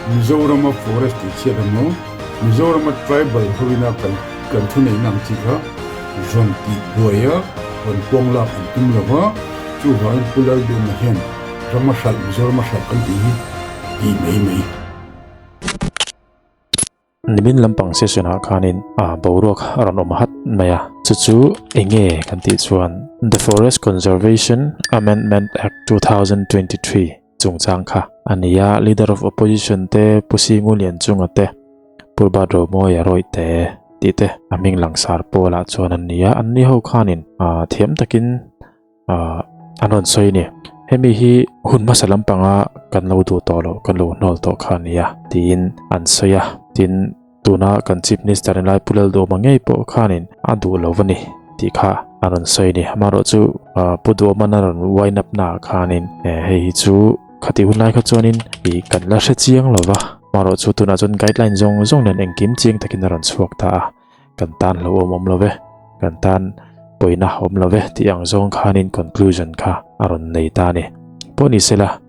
Mizorama forest tih chhiat emaw, Mizorama tribal hovina kan kan thuneihna ang chi kha rawn tih buai a, rawn puang lak an tum lo va, chuvangin Pu Lalduhna hian rama hralh, Mizorama hralh kan tih hi ti mai mai. Nimin lampang session ah khanin a boruak a rawn awm hat mai a, chu chu enge kan tih chuan The Forest Conservation Amendment Act 2023 chungchang kha a ni a, Leader of Opposition te Pu Singu Lianchunga te Pu Bat Romawia rawih te tih te a hming langsar pawlah chuan an ni a, anni ho khanin thiam takin Ahh an rawn sawi a ni. Hemi hi hun hmasa lampanga kan lo duh tawh loh, kan lo hnawl tawh kha a nia tiin an sawi a. Tin, tuna kan Chief Minister ni lai Pu Lalduhawma ngei pawh khanin a duh lo va ni tih kha an rawn sawi a ni. Amaherawhchu Pu Duhawma'n a rawn wind up naah khanin hei hi chu khati hun lai kha chuanin ih kan la hre chiang lo va. Amaherawhchu tunah chuan guideline zawng zawng nen engkim chiang takin a rawn chhuak ta a. Kan tan hlauhawm awm lo ve, kan tan pawina awm lo ve tih ang zawng khanin conclusion kha a rawn nei ta a ni. Pawh ni sela,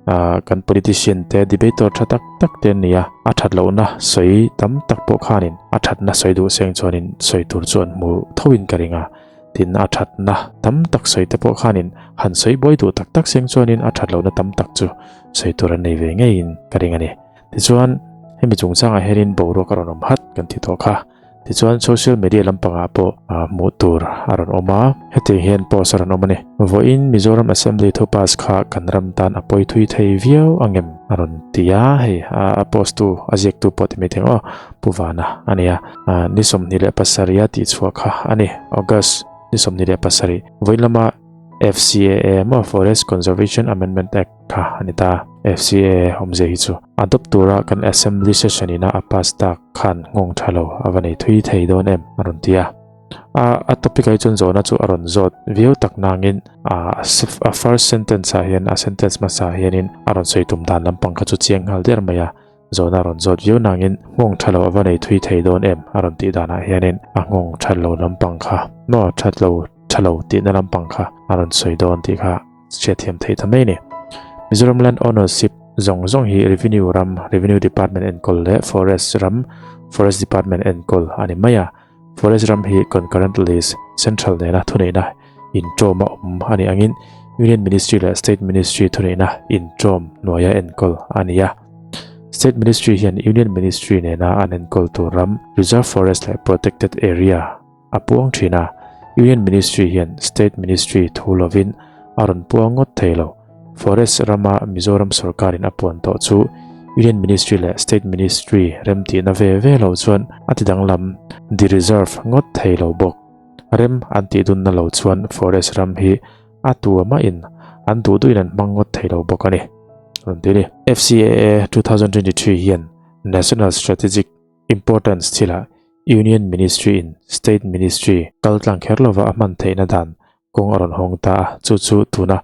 kan politician te debater tha tak tak te an ni a, a that lohna sawi tam tak pawh khanin a thatna sawi duh seng chuanin sawi tur chu an hmu thoin ka ring a, tin a thatna tam tak sawi te pawh khanin han sawi buai duh tak tak seng chuanin a that lohna tam tak chu sawi tur an nei ve ngeiin ka ring a ni. Tichuan, hemi chungchangah hianin boruak a rawn awm hat kan ti tawh kha. Tichuan social media lampangah pawh hmuh tur a rawn awm a, hetiang hian post a rawn awm a ni. Vawiin Mizoram Assembly thu pass kha kan ram tan a pawi thui thei viau angem a rawn ti a, hei a post tu a ziaktu pawh ti mai thei ang aw, Pu Vana a ni a, ni 27 a tihchhuah kha a ni, August ni 27. Vawiin lama FCAA maw Forest Conservation Amendment Act kha a ni ta. FCAA awmzia hi chu adopt tura kan Assembly session ina a pass tak khan nghawng tha lo a va nei thui thei dawn em a rawn ti a. A a topic ah hi chuan zawhna chu a rawn zawt viau tak nangin a a first sentence ah hian a sentence hmasa ah hianin a rawn sawi tum dan lampang kha chu chiang nghal der mai a. Zawhna a rawn zawt viau nangin nghawng tha lo a va nei thui thei dawn em a rawn tih danah hianin a nghawng that lo lampang kha maw that lo tha lo tihna lampang kha a rawn sawi dawn tih kha hriatthiam theih ta mai a ni. Mizoram Land Ownership zawng zawng hi Revenue ram, Revenue Department enkawl leh Forest ram, Forest Department enkawl a ni mai a. Forest ram hi Concurrent List, Central nena thuneihna inṭawm a awm a nih angin Union Ministry leh State Ministry thuneihna inṭawm hnuaia enkawl a ni a. State Ministry hian Union Ministry nena an enkawl tur ram, Reserve Forest leh Protected Area, a puang thin a, Union Ministry hian State Ministry thu lovin a rawn puang ngawt thei lo. Forest rama Mizoram sorkarin a puan tawh chu Union Ministry leh State Ministry remtihna ve ve lo chuan a ti danglam de-reserve ngawt thei lo bawk. Rem an tih dunna lo chuan Forest ram hi a tu amahin an duh duhin an hmang ngawt thei lo bawk a ni. Rawn ti a ni. FCAA 2023 hian National Strategic Importance thilah Union Ministry in State Ministry kal tlang kher lova a hman theihna dan kawng a rawn hawng ta a, chu chu tuna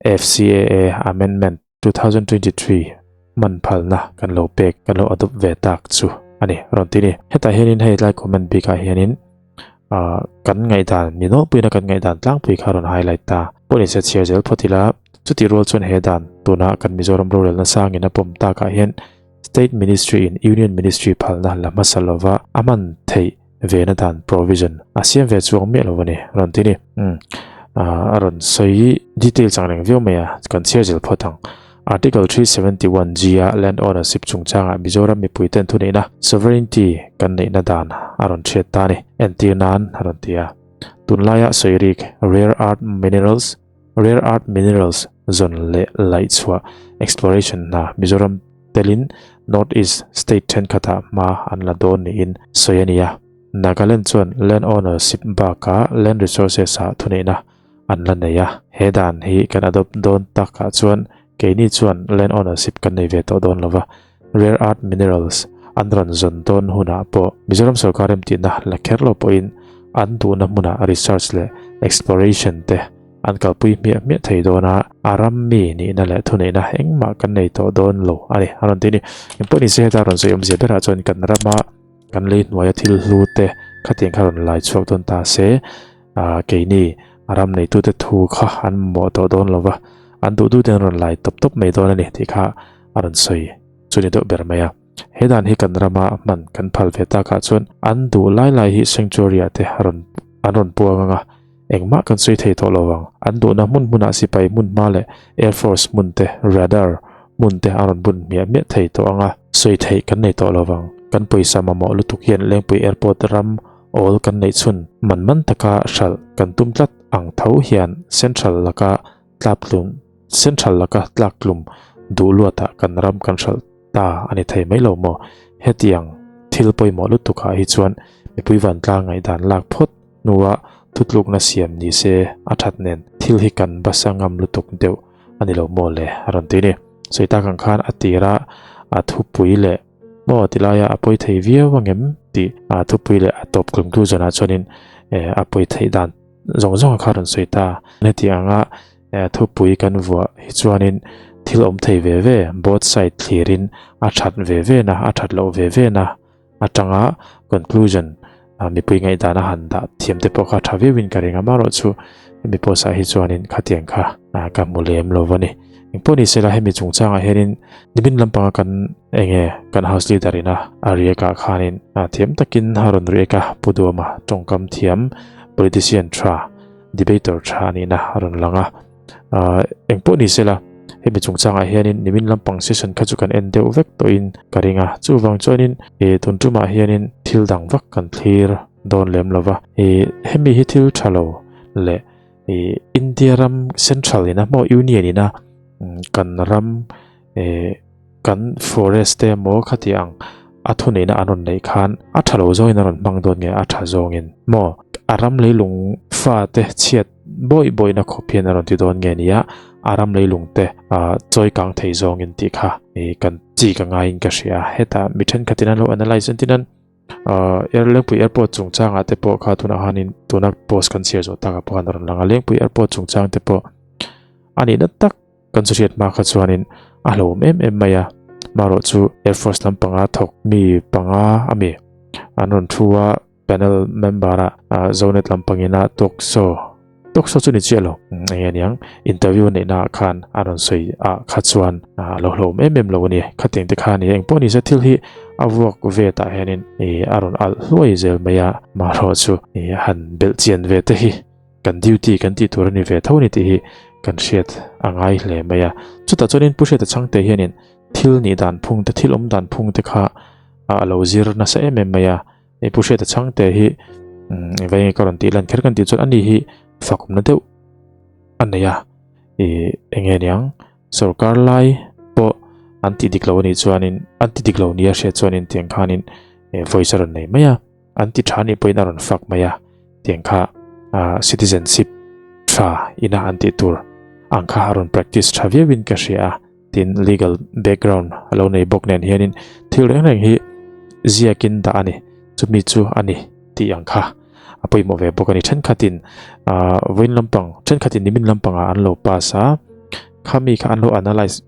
FCAA Amendment 2023 hman phalna kan lo pek, kan lo adopt ve tak chu a ni, rawn ti a ni. Hetah hianin hei tlai comment bikah hianin kan ngaihdan, mi nawlpuina kan ngaihdan tlangpui kha rawn highlight ta. Pawh ni se chhiar zel phawt ila, chutih rual chuan he dan tuna kan Mizoram rorelna sangin a pawm takah hian State Ministry in Union Ministry phalna la hmasa lova a hman theih ve na dan provision a siam ve chuang miah lo a ni, rawn ti ni. Umm a rawn sawi detail chang reng viau mai a, kan chhiar zel phawt ang. Article 371 G a land ownership chungchangah Mizoram mipuiten thuneihna, sovereignty, kan neihna dan a rawn hriat ta a ni, entir nan a rawn ti a. Tunlaia sawi rik rare earth minerals, Rare Earth Minerals zawn leh laih chhuah exploration hna Mizoram telin North East state thenkhatah hma an la dawn niin sawi a ni a. Nagaland chuan land ownership bakah land resources ah thuneihna an la nei a. He dan hi kan adopt dawn takah chuan keini chuan land ownership kan nei ve tawh dawn lova, Rare Earth Minerals an rawn zawn dawn hunah pawh Mizoram sorkar remtihna la kher lo pawhin an duhna hmunah research leh exploration te an kalpui hmiah hmiah thei dawn a, a ram mi nihna leh thuneihna engmah kan nei tawh dawn lo a ni a rawn ti a ni. Engpawh ni se heta rawn sawi awmzia berah chuan kan rama kan lei hnuaia thil hlu te khatiang kha rawn lai chhuak dawn ta se keini a ram neitute thu kha an mamawh tawh dawn lo va, an duh duh ten rawn lai tawp tawp mai dawn a ni tih kha a rawn sawi chu ni deuh ber mai a. He dan hi kan rama hman kan phal ve takah chuan an duh lai lai hi sanctuary ah te rawn an rawn puang ang a, engmah kan sawi thei tawh lo vang. An duhna hmun hmunah sipai hmun hma leh Air Force hmun te, radar hmun te an rawn bun hmiah hmiah thei tawh ang a, sawi theih kan nei tawh lo vang. Kan pawisa mamawh lutuk hian Lengpui Airport ram awl kan neih chhun man man taka hralh kan tum tlat ang tho hian Central laka tlaptlum Central laka tlaktlum duh luatah kan ram kan hralh ta a ni thei mai lo maw? Hetiang thil pawimawh lutukah hi chuan mipui vantlang ngaihdan lak phawt hnua thutlukna siam ni se a that nen thil hi kan basa ngam lutuk deuh a ni lo maw le a rawn ti a ni. Sawi tak ang khan a tira a thupui leh maw ti laia a pawi thei viau angem tih a thupui leh a tawp conclusion ah chuanin a pawi theih dan zawng zawng kha rawn sawi ta. Heti anga thupui kan vuah hi chuanin thil awm thei ve ve, both side thlirin a that ve ve na, a that loh ve ve na atanga conclusion mipui ngaihdan a han dah thiam te pawh kha tha viauin ka ring a, amaherawhchu hemi post ah hi chuanin khatiang kha ka hmu lem lo a ni. Engpawh ni sela hemi chungchangah hianin nimin lampanga kan enge kan house leader ina a react ah khanin thiam takin a rawn react a, Pu Duama tawngkam thiam politician tha debater tha a nihna a rawn lang a. Engpawh ni sela hemi chungchangah hianin nimin lampang session kha chu kan en deuh vek tawhin ka ring a, chuvang chuanin tun tumah hianin thil dang vak kan thlir dawn lem lo va, hemi hi thil tha lo leh ih India ram central ina maw union ina kan ram eh kan forest te emaw khati ang a thuneihna an rawn neih khan a tha lo zawngin a rawn hmang dawn nge a tha zawngin maw a ram leilung fa te chhiat bawih bawihna khawp hian a rawn ti dawn nge nia a ram leilung te ah chawi kang thei zawngin tih kha ih kan chi ka ngaiin ka hria hetah mi thenkhatin an lo analyse entin an. Air Lengpui Airport chungchangah te pawh kha tunah khanin tuna post kan chhiar zawh takah pawh khan a rawn lang a, Lengpui Airport chungchang te pawh a nihna tak kan chu hriat hma kha chuanin a hlauhawm em em mai a, marawh chu Air Force lampanga thawk mi panga ami an rawn thu a, panel member a Zonet lampangina talk show Talk show chu ni chiah lo, eng nge niang interview a neihna ah khan a rawn sawi ah kha chuan a lo hlawm em em lo a ni. Khating te kha a ni, eng pawh ni se thil hi a vuak ve tah hianin ih a rawn alh hluai zel mai a, mahrawh chu ih han belh chian ve te hi kan duty kan tih tur a ni ve tho a ni tih hi kan hriat a ngai hle mai a. Chutah chuanin Pu Hriata Chhangte hianin thil nih dan phung te thil awm dan phung te kha a lo zir nasa em em mai a. Hei Pu Hriata Chhangte hi engvai nge ka rawn tih lan kher kan tih chuan ani hi fakawmna deuh a nei a, ih eng nge niang sorkar lai pawh an tih dik lo a nih chuanin an ti dik lo nia hriat chuanin tiang khanin voice a rawn nei mai a, an ti tha nih pawhin a rawn fak mai a, tiang kha ah citizenship tha ina an tih tur ang kha a rawn practice tha viauin ka hria a. Tin, legal background a lo nei bawk nen hianin thil reng reng hi ziakin dah a ni, chumi chu a ni tih ang kha a pawimawh ve bawk a ni. Thenkhatin ah vawiin lampang, thenkhatin nimin lampangah an lo pass a, khami kha an lo analyse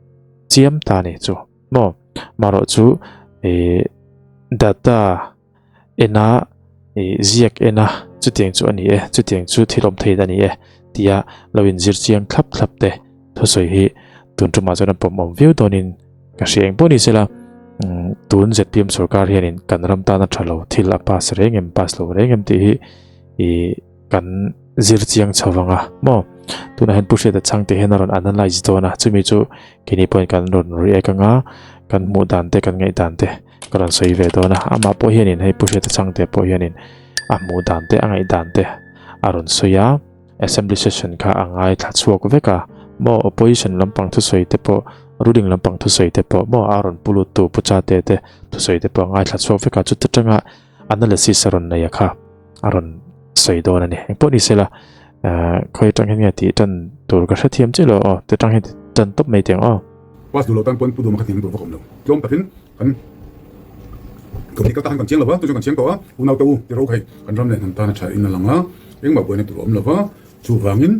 chiam ta a ni chu maw. Marawh chu ih data ena ih ziak ena chutiang chu a ni e, chutiang chu thil awm thei a ni e tia lo inzir chiang thlap thlap te thusawi hi tun tumah chuan a pawm awm viau dawnin ka hria eng pawh ni sela umm tun zpm sorkar hianin kan ram tana tha lo thil a pass reng em pass lo reng em tih hi ih kan zir chiang chho vang a maw tunah hian Pu Hriata Chhangte hian a rawn analyse dawn a chumi chu keini pawhin kan rawn react anga kan hmuh dan te kan ngaih dan te ka rawn sawi ve dawn a amah pawh hianin hei Pu Hriata Chhangte pawh hianin a hmuh dan te a ngaih dan te a rawn sawi a assembly session kha a ngaithla chhuak vek a maw opposition lampang thusawi te pawh ruling lampang thusawi te pawh maw a rawn pu lut tu Pu Chate te thusawi te pawh a ngaithla chhuak vek a chuta tanga analysis a rawn nei a kha a rawn sawi dawn a ni engpawh ni sela khawi atang hian nge tih tan tur ka hrethiam chiah lo aw ti atang hian tan tawp mai teh ang aw. Pass duh lo tan pawn pu duhma kha tih ang tur vak awm lo. Tlawm takin kan thawmhnih kal ta khan kan chiang lo va, chu chuan kan chiang tawh a, unau te u ti ro khai kan ram leh hnam tan a tha in a lang a, engmah buaina tur a awm lo va, chuvangin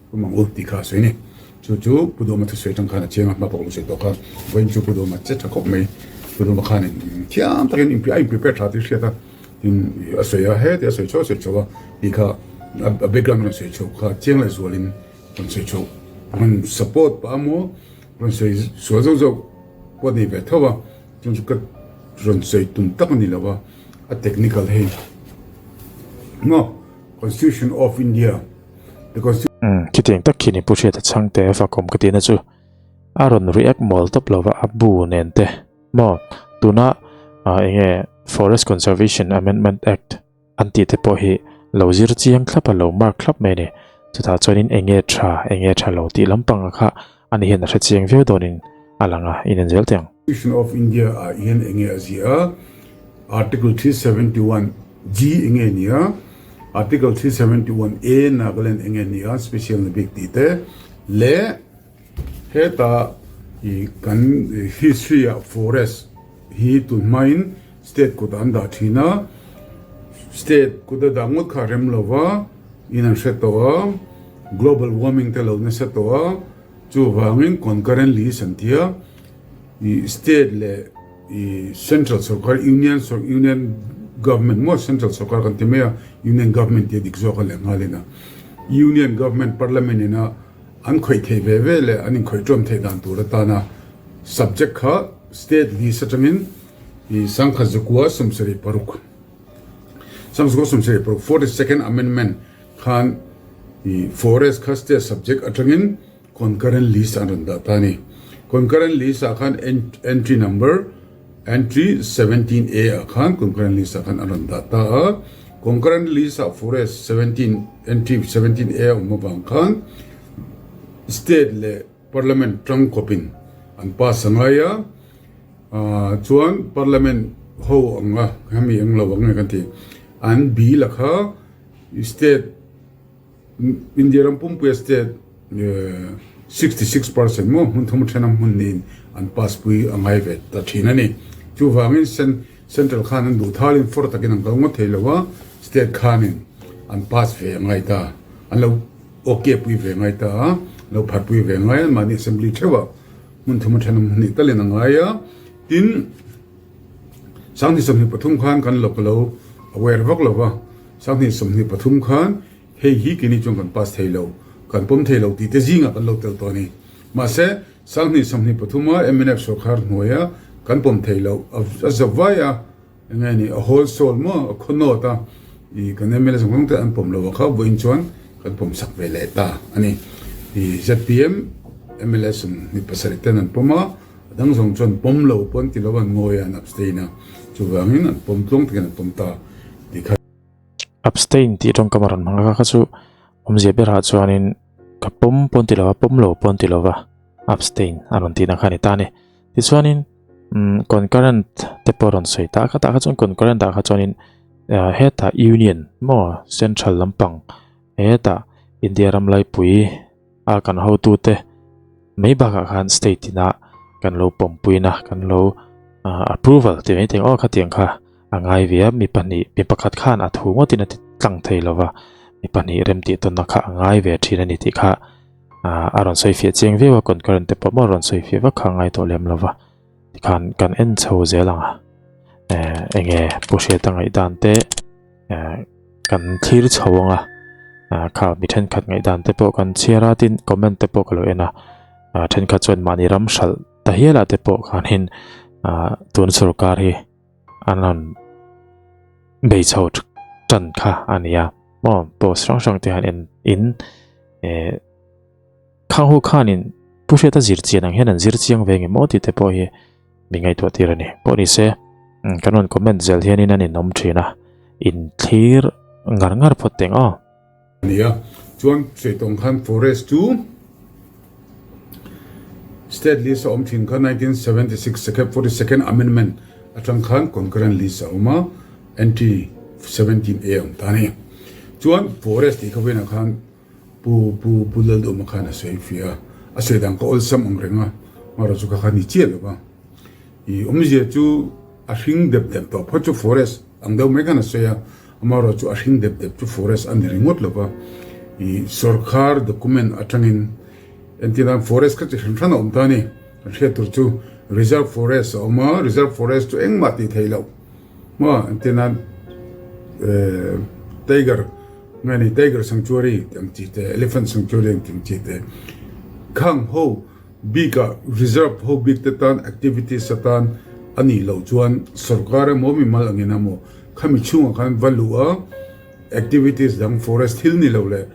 pu mang u tih kha a sawi a ni. Chu chu pu duhma thusawi atang khan a chiang a, hma pawh ka lo sawi tawh kha, vawiin chu pu duhma che tha khawp mai, pu duhma khanin thiam takin a in prepare tha tih hriat a, tin a sawi a, heti a sawi chho a sawi chho a tih kha a background a sawi chho kha chiang leh zualin rawn sawi chho, rawn support pah a maw rawn sawi sual zawk zawk pawh a ni ve tho a. Chung chu ka rawn sawi tum tak a ni lo a, a technical hei maw Constitution of India the Constitution. Umm khitiang tak khi ni Pu Hriata chhangte fakawm ka tihna chu a rawn react mawl tawp lo va a bu nen te maw tuna enge Forest Conservation Amendment Act An tih te pawh hi lo zir chiang thlap a, lo mark thlap mai a ni. Chutah chuanin eng nge tha, eng nge tha lo tih lampang a kha ani hian a hre chiang viau dawnin a lang a, in en zel teh ang. Constitution of India ah hian eng nge a ziah a, Article 371 G eng nge ni a, Article 371 A Nagaland eng nge ni a, special na bik tih te leh Heta i kan history ah forest hi tun hmain state kut an dah thin a, state kut a dah ngawt kha a rem lo va, in an hre tawh a, global warming te lo nasa tawh a, chuvangin concurrent list an ti a, i state leh i central sorkar union union government maw central sorkar kan ti mai a, union government tih a dik zawk a leh nghalin a, union government parliament ina An khawih theih ve ve leh an inkhawih ṭawm theih dan tur atana subject kha state list aṭangin i sangkhat zakua 76, sangzakua 76, 42nd amendment khan i forest kha state subject aṭangin concurrent list an rawn dah ta a ni. Concurrent list ah khan entry number entry 17A ah khan concurrent list ah khan an rawn dah ta a. Concurrent list ah forest 17 entry 17A a awm avang khan state leh parliament tang kawpin an pass a ngai a, chuan parliament ho anga hemi eng lo ang nge kan tih an bill a kha state India ram pumpuia state 66% maw hmun thum a then a hmun niin an pass pui a ngai ve ta thin a ni. Chuvangin central khan an duh thalin fawr takin an kal ngawt thei lo a, state khanin an pass ve a ngai ta, an lo okay pui ve ngai ta a, lo phar pui ve ngai a, mahni assembly theuhah hmun thum a then a hmun hnih talin a ngai a, tin 2023 khan kan lo ka lo aware vak lo va. 2023 khan hei hi keini chuan kan pass thei lo, kan pawm thei lo tih te zingah kan lo tel tawh a ni. Mahse, 2023 a mnf sorkar hnuaia kan pawm thei lo a za vai a, eng nge ni, a whole soul maw, a khaw nawt a, ih kan mla zawng zawng te an pawm lo a kha vawiin chuan kan pawm sak ve leh ta a ni. Ih zpm mla 27 ten an pawm a, a dang zawng chuan pawm lo pawh an ti lo a, an ngawi a, an abstain a, chuvangin an pawm tluang takin an pawm ta. Ti kha. Abstain tih tawngkam a rawn hmang a kha chu awmzia berah chuanin ka pawm pawn ti lova pawm lo pawn ti lova abstain a rawn tihna kha a ni ta a ni. Tichuanin umm concurrent te pawh a rawn sawi ta a khatah kha chuan concurrent ah kha chuanin hetah union maw central lampang hetah India ram laipui a kan hotute mai bakah khan state ina kan lo pawmpuina kan lo approval tih mai thei ang aw khatiang kha a ngai ve a mi pahnih mi pakhat khan a thu ngawtin a ti tlang thei lo va mi pahnih rem tih tawnna kha a ngai ve thin a ni tih kha a rawn sawi fiah chiang viau a concurrent te pawh maw a rawn sawi fiah vak kha a ngai tawh lem lo va tikhan kan en chho zel ang a eng nge Pu Hriata ngaihdan te. Kan thlir chho ang a, kha mi thenkhat ngaihdan te pawh kan chhiar a tin comment te pawh ka lo en a, thenkhat chuan mahni ram hralh ta hial ah te pawh khanin tun sorkar hi an rawn bei chho tan kha a ni a maw post hrang hrang te han en in eh khang ho khanin Pu Hriata zir chian ang hian an zir chiang ve nge maw tih te pawh hi Mi ngaihtuah tir a ni. Pawh ni se, kan rawn comment zel hianin an inawm thin a, in thlir ngar ngar phawt teng aw. Nia, chuan Seitawng khan forest chu state list a awm thin kha 1976 second 42nd amendment atang khan concurrent list a awm a, entry 17 A a awm ta a ni. Chuan forest tih kha vawiinah khan Pu Pu Pu Laldawma khan a sawi fiah a, a sawi dan kha awlsam ang reng a, hmaraw chu kha kha ni chiah lo va. I awmzia chu a hring dep dep tawh phawt chu forest ang deuh mai khan a sawi a, amaherawh chu a hring dep dep chu forest a ni ringawt lo va. I sorkar document atangin entir nan forest kha chi hran hran a awm ta a ni. Kan hriat tur chu reserve forest a awm a, reserve forest chu engmah tih theih loh maw entir nan tiger Nge ni Tiger Sanctuary tih ang chi te, Elephant Sanctuary ang tih ang chi te, khang ho bikah reserve ho bik te tan activities atan A nih loh chuan sorkar emaw mimal angin emaw khami chhungah khan va luh a, activities dang forest thil ni lo leh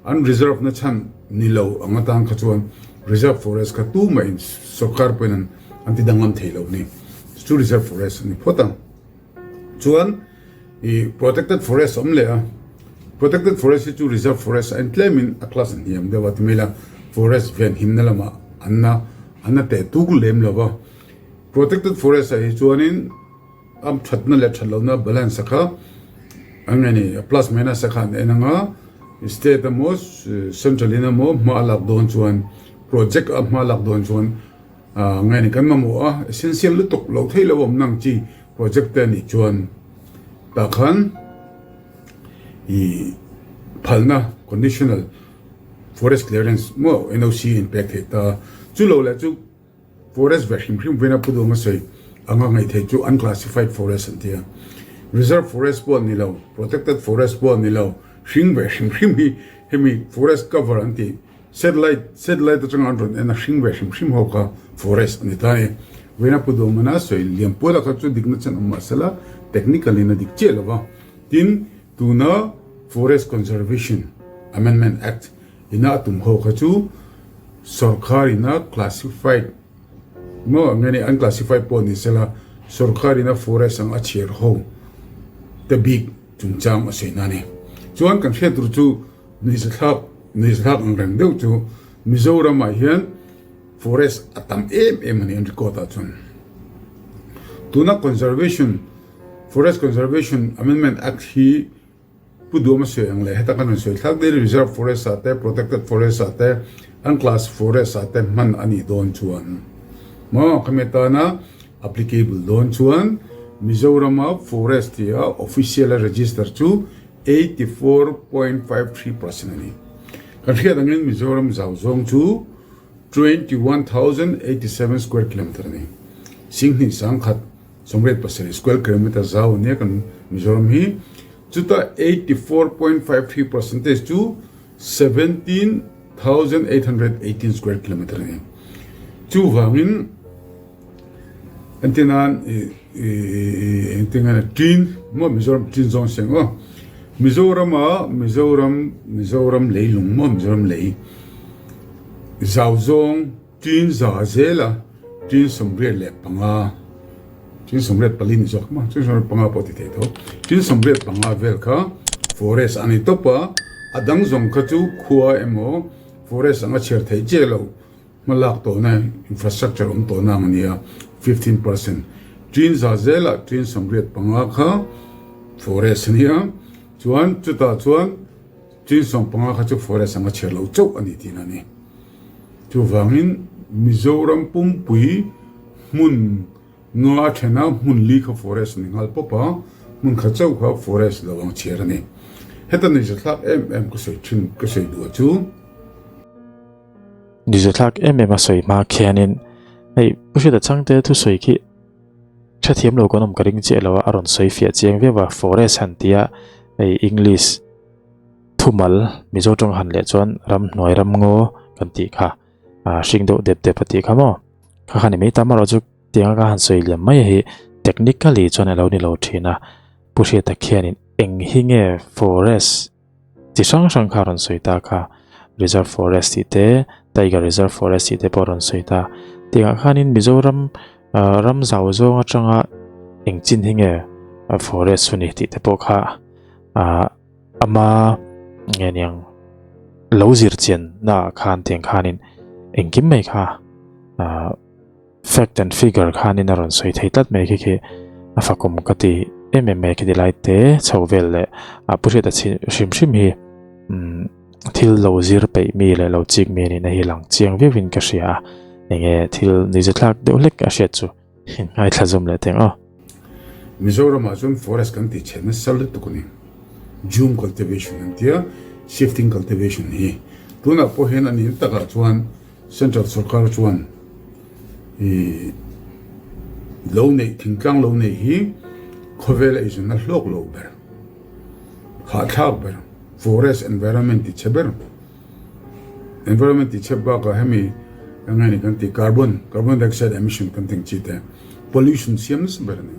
an reserve na chhan ni lo ang atan kha chuan reserve forest kha tumahin sorkar pawhin an an ti danglam thei lo ni. Chu reserve forest a ni phawt ang. Chuan i protected forest a awm leh a, protected forest hi chu reserve forest a intlemin a class a hniam deuh a ti mai la, forest ven himna lamah an na an na teh tuk lem lo va. Protected forest ah hi chuanin a thatna leh that lohna balance a kha an nge ni a plus minus a kha an en anga state emaw central in emaw hma a lak dawn chuan project a hma a lak dawn chuan ah nge ni kan mamawh a essential lutuk lo thei lo awm nang chi project te anih chuan tah khan ih phalna conditional forest clearance maw NOC in pek theih ta chu lo leh chu. Forest ve hrim hrim vena pu duang a sawi anga ngaih theih chu unclassified forest an ti a. Reserve forest pawh an ni lo, protected forest pawh an ni lo, hring ve hrim hrim hi hemi forest cover an tih satellite satellite atanga an rawn en a hring ve hrim hrim ho kha forest a ni ta a ni. Vena pu duang mana sawi liam puala kha chu dikna chen awm mahsela technical in a dik chiah lo va. Tin, tuna Forest Conservation Amendment Act ina a tum ho kha chu Sorkar ina classified maw nge ni unclassified pawh ni sela sorkar ina forest ang a chhiar ho te bik chungchang a sawi na a ni. Chuan kan hriat tur chu nuihzathlak nuihzathlak ang reng deuh chu Mizoram ah hian forest a tam em em a ni an record ah chuan. Tuna conservation Forest Conservation Amendment Act hi Pu Duama sawi ang leh heta kan rawn sawi thlak daih Reserve Forest ah te, Protected Forest ah te, Unclass Forest ah te hman a nih dawn chuan maw khami atana applicable dawn chuan Mizorama Forest tia official a register chu 84.53% a ni. Kan hriat angin Mizoram zau zawng chu 21,087 square kilometer a ni. Singhnih sangkhat 87 square kilometer zau a nia kan Mizoram hi. Chuta 84.53 percentage chu 17,818 square kilometer a ni. Chuvangin entirnan engtingan Chin maw Mizoram Chin zawng seng aw Mizorama Mizoram Mizoram leilung maw Mizoram lei zau zawng Tin za zela tin 85, tin 84 ni zawk maw, tin 85 pawh ti thei tho, tin 85 vel kha forest a ni tawp a, a dang zawng kha chu khua emaw forest anga chhiar theih chiah loh hmalak tawhna infrastructure awm tawhna ang a ni a, 15%. Tin za zela tin 85 kha forest a ni a, chuan chutah chuan tin 15 kha chu forest anga chhiar loh chauh a ni tihna a ni. Chuvangin Mizoram pumpui hmun nga thena hmun li kha forest ni nghal pawp a, hmun kha chauh kha forest lo ang chhiar a ni. Heta nuihzathlak em em ka sawi thin ka sawi duh a chu. Nuihzathlak em em a sawi hma khianin hei Pu Hriata Chhangte thusawi khi hrethiam lo kan awm ka ring chiah lo a, a rawn sawi fiah chiang viau a, forest han tia hei English Thumal, Mizo tawng han leh chuan ramhnuai ramngaw kan tih kha, ah hring deuh dep dep a tih kha maw? Kha kha ni mai ta amarawh chu tianga ka han sawi liam mai hi technically chuan a lo ni lo thin a, Pu Hriata khianin eng hi nge forest chi hrang hrang kha a rawn sawi ta kha, reserve forest tih te, tiger reserve forest tih te pawh a rawn sawi ta. Tiangah khanin Mizoram ah ram zau zawng atanga eng chin hi nge forest chu ni tih te pawh kha ah. Ama nge niang lo zir chian na ah khan tiang khanin engkim mai kha ah fact and figure khanin a rawn sawi thei tlat mai khi khi a fakawm ka ti em em mai khiti lai te chho vel leh a pu hriata hrim hrim hi umm thil lo zir peih mi leh lo chik mi anihna hi lang chiang viau in ka hria a enge thil nizathlak deuh hlek a hriat chu. Ngaithla zawm leh teng aw. Mizoramah chuan forest kan tih chhe nasa lutuk a ni. Jhum cultivation an tia, shifting cultivation hi. Tunah pawh hian a nih takah chuan central sorkar chuan ih lo neih, thingtlang lo neih hi khawvela eizawnna hlawk lo ber, hahthlak ber, forest environment ti chhe ber. Environment ti chhep bakah hemi eng nge ni kan tih carbon, carbon dioxide emission kan tih ang chi te. Pollution siam nasa ber a ni.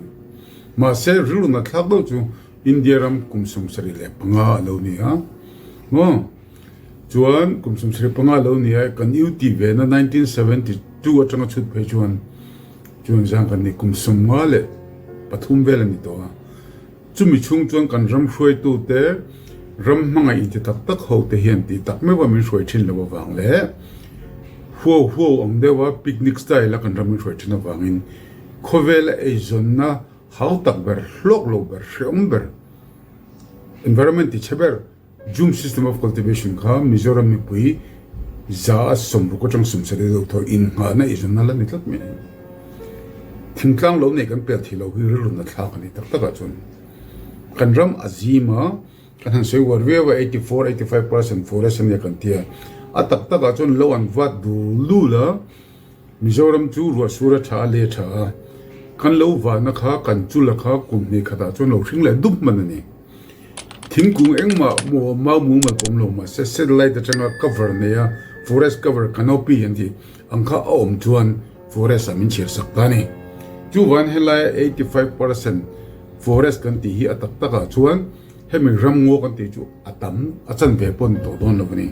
Mahse, rilru nat thlak deuh chu India ram kum 75 a lo ni a. Maw? Chuan kum 75 a lo ni a, kan UT ve na 1972 atanga chhut phei chuan chuan zang kan ni kum 53 vel a ni tawh a. Chumi chhung chuan kan ram hruaitute ram hmangaih inti tak tak ho te hian tih tak meuh a min hruai thin lo avang leh huau huau ang deuh a picnic style a kan ram min hruai thin avangin khawvel a eizawnna hau tak ber, hlawk lo ber, hrehawm ber, environment ti chhe ber, Jhum system of cultivation kha Mizoram mipui 60% atang 70 deuh thaw innghahna eizawnna la ni tlat mai a ni. Thingtlang lo nei kan pel thei lo hi rilru na thlak a ni tak takah chuan kan ram a zim a, kan han sawi uar viau a 84, 85% forest a nia kan ti a, a tak takah chuan lo an vat dul dul a, Mizoram chu ruah sur a tha a, le tha a, kan lo vahna kha kan chula kha kum hnih khatah chuan lo hring leh dup hman a ni. Thingkung engmah maw mau mumal pawh awm lo mahse satellite atanga cover nei a forest cover canopy an tih ang kha a awm chuan forest ah min chhiar sak ta a ni. Chuvan helai 85% forest kan tih hi a tak takah chuan hemi ramngaw kan tih chu a tam a chanve pawh ni tawh dawn lo a ni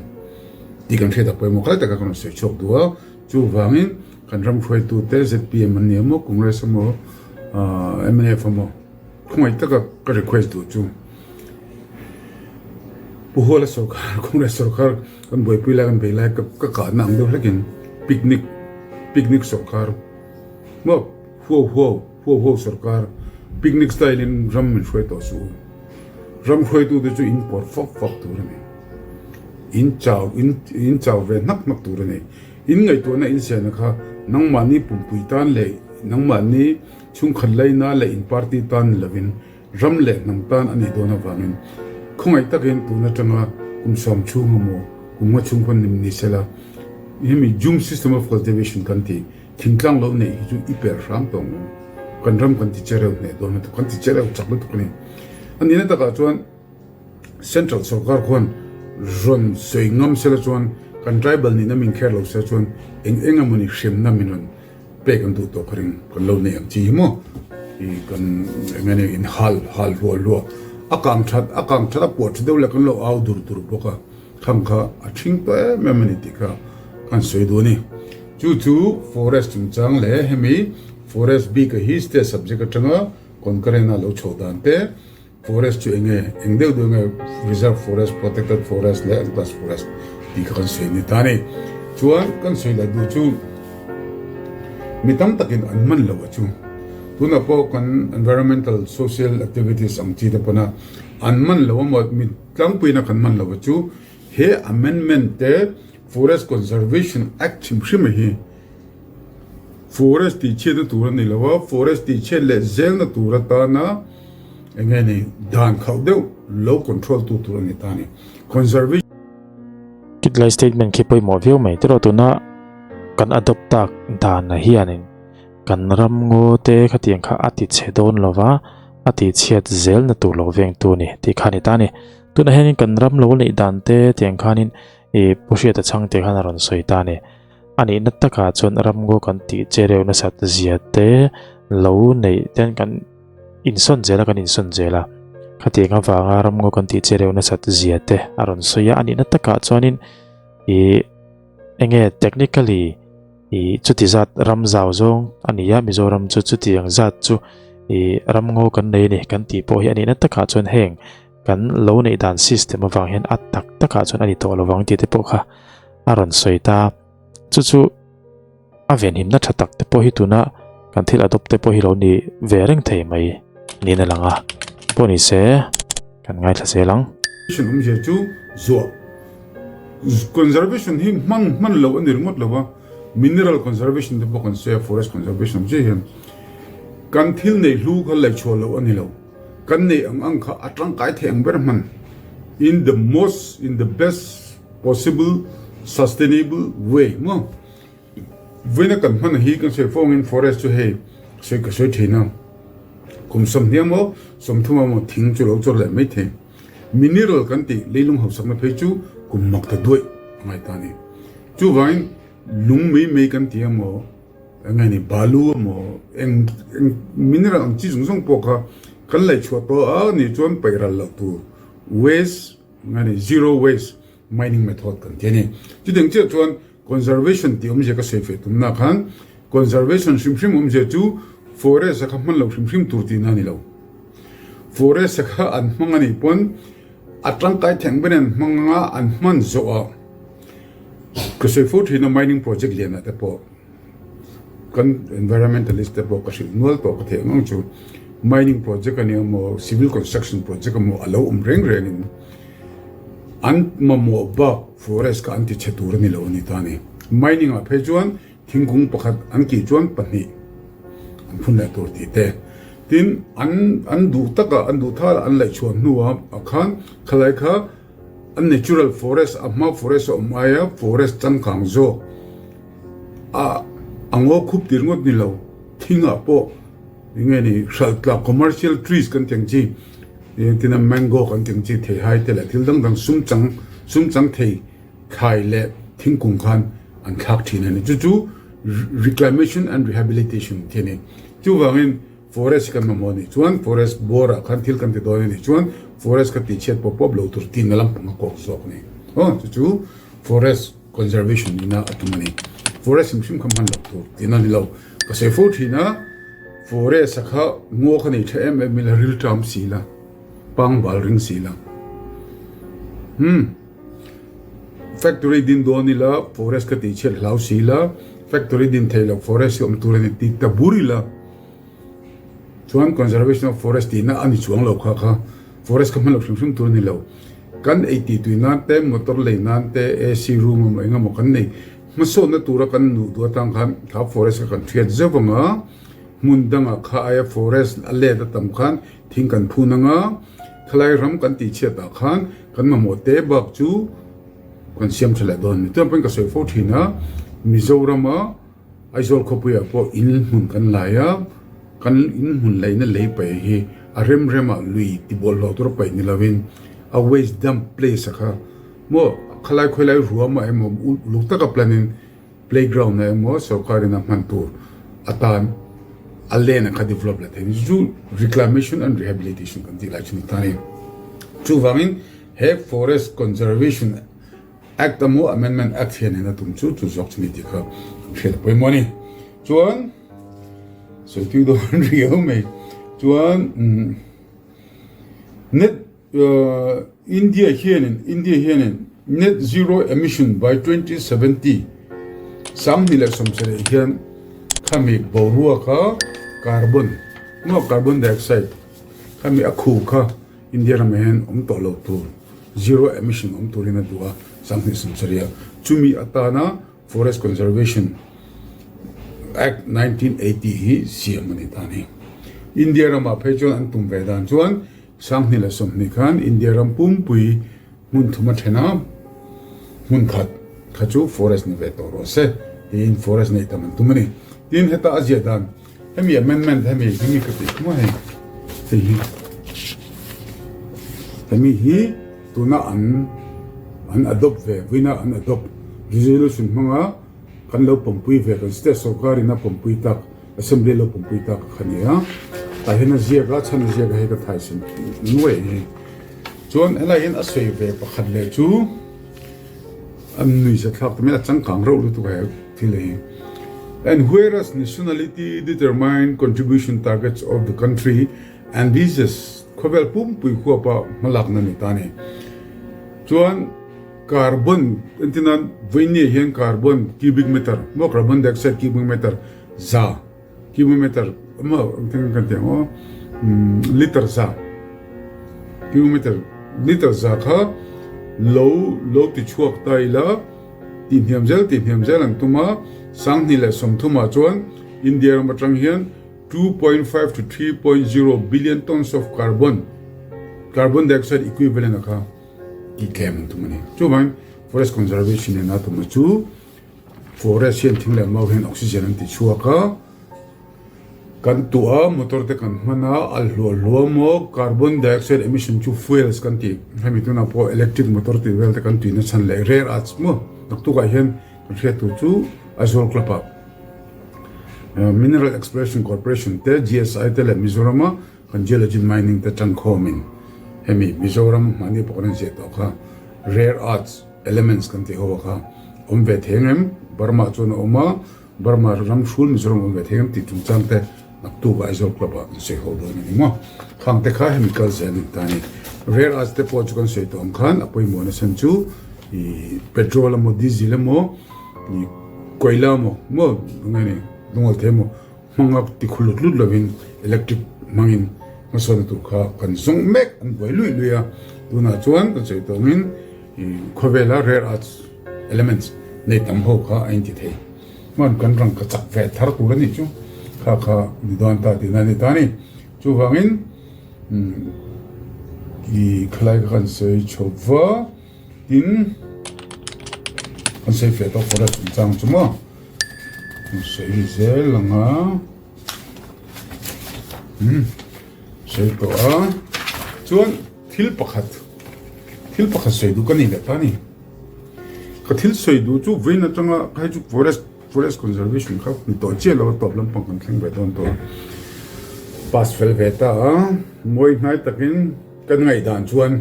tih kan hriat a pawimawh khalai taka kan rawn sawi chhuak duh a. Chuvangin kan ram hruaitute zpm an ni emaw Congress emaw mnf emaw khawngaih taka ka request duh chu Pu Huala sorkar Congress sorkar kan buaipui lai kan bei lai ka kahna ang deuh hlekin picnic picnic sorkar maw huau huau huau huau sorkar picnic style in ram min hruai tawh suh u. Ram hruaitute chu in pawr fak fak tur a ni. In chau in in chau ve hnak hnak tur a ni. In ngaihtuahna in siana kha nangmahni pumpui tan leh nangmahni chhungkhat laina leh in party tan ni lovin ram leh hnam tan a nih dawn avangin khawngaih takin tun atanga kum sawm chhung emaw kum nga chhung pawn ni sela hemi Jhum system of cultivation kan tih thingtlang lo neih hi chu i per hram tawh ang u. Kan ram kan ti chereu hneh dawn lutuk, kan ti chereu chak lutuk a ni. A nihna takah chuan Central sorkar khuan rawn sawi ngam sela chuan kan tribal nihna min kher lo sela chuan eng eng emawni hremna min rawn pek an duh tawh kha ring kan lo nei ang chi hi maw i kan eng enge in hal hal hluah hluah a kang that a kang that a puah tha deuh leh kan lo au dur dur bawk a khang kha a thing tawh em em a ni tih kha kan sawi duh a ni. Chu chu forest chungchang leh hemi forest bik a hi state subject atanga concurrent a lo chhoh dan te Forest chu enge, eng deuh deuh nge reserve forest, protected forest leh untouched forest tih kha kan sawi ni ta a ni. Chuan kan sawi leh duh chu mi tam takin an hman loh a chu. Tunah pawh kan environmental social activities ang chi te pawna an hman loh emaw mi tlangpuiin a kan hman loh a chu he amendment te Forest Conservation Act hrim hrim a hi Forest tih chhiatna tur a ni lo a, forest tih chhiat leh zelna tur atana eng nge ni dan khauh deuh lo control tu tur a ni ta a ni. Conservation. Kitlai statement khi pawimawh viau mai tiraw tuna kan adopt tak dan ah hianin kan ram ngaw te khatiang kha a ti chhe dawn lova a tih chhiat zelna tur lo vengtu a ni tih kha a ni ta a ni. Tunah hianin kan ram lo neih dan te tiang khanin ih Pu Hriata chhangte khan a rawn sawi ta a ni. A nihna takah chuan ramngaw kan tih che reuh nasat zia te lo neih ten kan insawn zel a kan insawn zel a khatiang avanga ramngaw kan tih che reuh nasat zia te a rawn sawi a a nihna takah chuanin ih enge technically ih chuti zat ram zau zawng a ni a Mizoram chu chutiang zat chu ih ramngaw kan nei a ni kan tih pawh hi a nihna takah chuan heng kan lo neih dan system avang hian a tak takah chuan a ni tawh lovang tih te pawh kha a rawn sawi ta. Chu chu a venhimna tha tak te pawh hi tuna kan thil adopt te pawh hi lo ni ve reng thei mai niin a lang a. Pawh ni se kan ngaithla zel ang. Conservation awmzia chu zuah. Conservation hi hman hman loh a ni ringawt lo va, mineral conservation te pawh kan sawi a, forest conservation awmzia hian kan thil neih hlu kha laihchhuah loh a ni lo. Kan neih ang ang kha a tangkai thei ang ber hman in the most in the best possible sustainable way maw vawiina kan hman hi kan sawi fo angin forest chu hei sawi ka sawi thin a kum 20 emaw 30 emaw thing chu lo chawr leh mai thei mineral kan tih leilung hausakna phei chu kum mak ta duaih a ngai ta a ni chuvangin lung mai mai kan ti emaw. Eng nge ni balu emaw eng eng mineral ang chi zawng zawng pawh kha kan lei chhuah tawh a nih chuan paih ral loh tur waste eng nge ni zero waste mining method kan ti a ni. Chutiang chiah chuan conservation tih awmzia ka sawi feh tumna khan conservation hrim hrim awmzia chu forest a kha hman loh hrim hrim tur tihna a ni lo. Forest a kha an hmang a nih pawn a tangkai theng ber an hmang anga an hman zawh ah ka sawi fo thin a mining project lianah te pawh kan environmentalist te pawh ka hrilh nual tawh ka theih ang ang chu mining project a nia maw civil construction project emaw a lo awm reng reng in an mamawh bak forest kha an ti chhe tur a ni lo a ni ta a ni. Mining ah phei chuan thingkung pakhat an kih chuan pahnih an phun leh tur tih te tin an an duh taka an duh thal an laih chhuah hnuah ah khan khalai kha A natural forest a hma forest a awm aia forest changkang zawk a a ngaw khup tir ngawt ni lo thingah pawh eng nge ni hralh tlak commercial trees kan tih ang chi tina mango kan tih ang chi theihai te leh thil dang dang sum chang sum chang thei thlai leh thingkung khan an thlak thin a ni chu chu reclamation and rehabilitation tih a ni chuvangin Forest kan mamawh anih chuan forest bawr ah khan thil kan ti dawn anih chuan forest ka tih chhiat pawp pawp lo tur tin na lampang a kawk zawk a ni. Aw chu chu forest conservation ina a tum a ni. Forest hrim hrim kha hman loh tur tin a ni lo. Ka sawi fo thin a, forest a kha ngaw kha nei tha em em ila rilṭam si la, pangbal ring si la. Umm factory din dawn ila forest ka tih chhiat hlau si la, factory din thei loh forest hi awm tur a ni tih ta bur ila. Chuan conservation of forest tihna a ni chuang lo kha kha forest kha hman loh hrim hrim tur a ni lo. Kan ei tih tui nan te, motor lei nan te, AC room emaw eng emaw kan nei hmasawnna tura kan nuh duh atang khan kha forest kha kan hriat zeuh ang a, hmun dangah kha aia forest a let a tam khan thing kan phun ang a, khalai ram kan tih chhiat ah khan kan mamawh te bak chu kan siam tha leh dawn a ni. Chuan pawhin ka sawi fo thin a, Mizorama Aizawl khawpuiah pawh in hmun kan lai a, kan in hmun laihna lei paih hi a rem remah lui ti bawlhhlawh tur a paih ni lovin a waste dump place a kha maw khalai khawilai ruamah emaw uluk taka plan in playground ah emaw sorkar in a hman tur atan a land a kha develop la thei a ni. Chu reclamation and rehabilitation kan tih lai chu ni ta a ni. Chuvangin he forest conservation Act emaw Amendment Act hian in a tum chu chu zawk chu ni tih kha kan hriat a pawimawh a ni. Chuan sawitu dawn riau mai chuan net India hianin India hianin net zero emission by 2070 27 hian khami boruaka carbon maw carbon dioxide khami a khu kha India ramah hian awm tawh lo tur, zero emission awm turin a duh a, 2070. Chumi atana Forest Conservation Act 1980 hi siam a ni ta a ni. India ramah phei chuan an tum ve dan chuan 2020 khan India ram pumpui hmun thum a then a, hmun khat kha chu forest ni ve tawh rawh se tiin forest neih tam an tum a ni. Tin, heta a ziah dan Hemi amendment hemi hemi ka tih hmuh hei hei hi hemi hi tuna an an adopt ve vuina an adopt resolution hmanga kan lo pawmpui ve kan state sorkar in a pawmpui tak assembly lo pawmpui tak kha ni a tah hian a ziak a chhan a ziak a hei ka thaisan nuai hei chuan helai hian a sawi ve pakhat leh chu An nuihza thlak ta mai a changkang reuh lutuk a he thil hi. And whereas nationality determine contribution targets of the country and this is khawvel pumpui huapa hmalakna ni ta ni. Chuan carbon entirnan vawinia hian carbon cubic meter maw carbon dioxide cubic meter za cubic meter maw engtin kan ti ang aw liter za cubic meter liter za kha lo lo ti chhuak ta ila tih hniam zel tih hniam zel an tum a 2030 ah chuan India ram atang hian 2.5 to 3.0 billion tons of carbon carbon dioxide equivalent a kha tih tlem an tum a ni chuvangin forest conservation in a tum a chu Forest hian thing leh mau hian oxygen an ti chhuak a, kan tuah a motor te kan hman a, a hluah hluah maw carbon dioxide emission chu fuels kan tih hemi tunah pawh electric motor tih vel te kan tuina chhan leh rare earths maw naktukah hian kan hriat tur chu Aizawl club ah. Mineral Exploration Corporation te, GSI te leh Mizorama kan Geology Mining te tangkhawmin hemi Mizoram mahni pawh kan inziah tawh kha Rare Earths Elements kan tih ho a kha awm ve thei ang em? Burma chuan a awm a, Burma ram hrul Mizoram awm ve thei ang em tih chungchang te naktuk ah Aizawl Club ah an sawi ho dawn a ni maw? Khang te kha hemi kal zel a ni ta a ni. Rare Earths te pawh chu kan sawi tawh ang khan a pawimawh nasa chu ih petrol emaw diesel emaw ih koila emaw maw enge ni lungawl thei emaw hmanga ti khu lut lut lovin electric hmangin hmasawnna tur kha kan zawng mek an buai luih luih a, tunah chuan kan sawi tawh angin ih khawvela rare earths elements nei tam ho kha a inti thei. Hman kan rang ka chak ve thar tur a nih chu kha kha ni dawn ta tihna a ni ta a ni. Chuvangin ih khalai kha kan sawi chho va tin kan sawi fiah tawk forest chungchang chu maw kan sawi zel ang a umm sawi tawh a chuan thil pakhat thil pakhat sawi duh ka ni leh ta a ni. Ka thil sawi duh chu vawiin atanga hei chu forest forest conservation kha ni tawh chiah lo a tawp lampang kan thleng ve dawn tawh a pass fel ve ta a mawi hnai takin kan ngaihdan chuan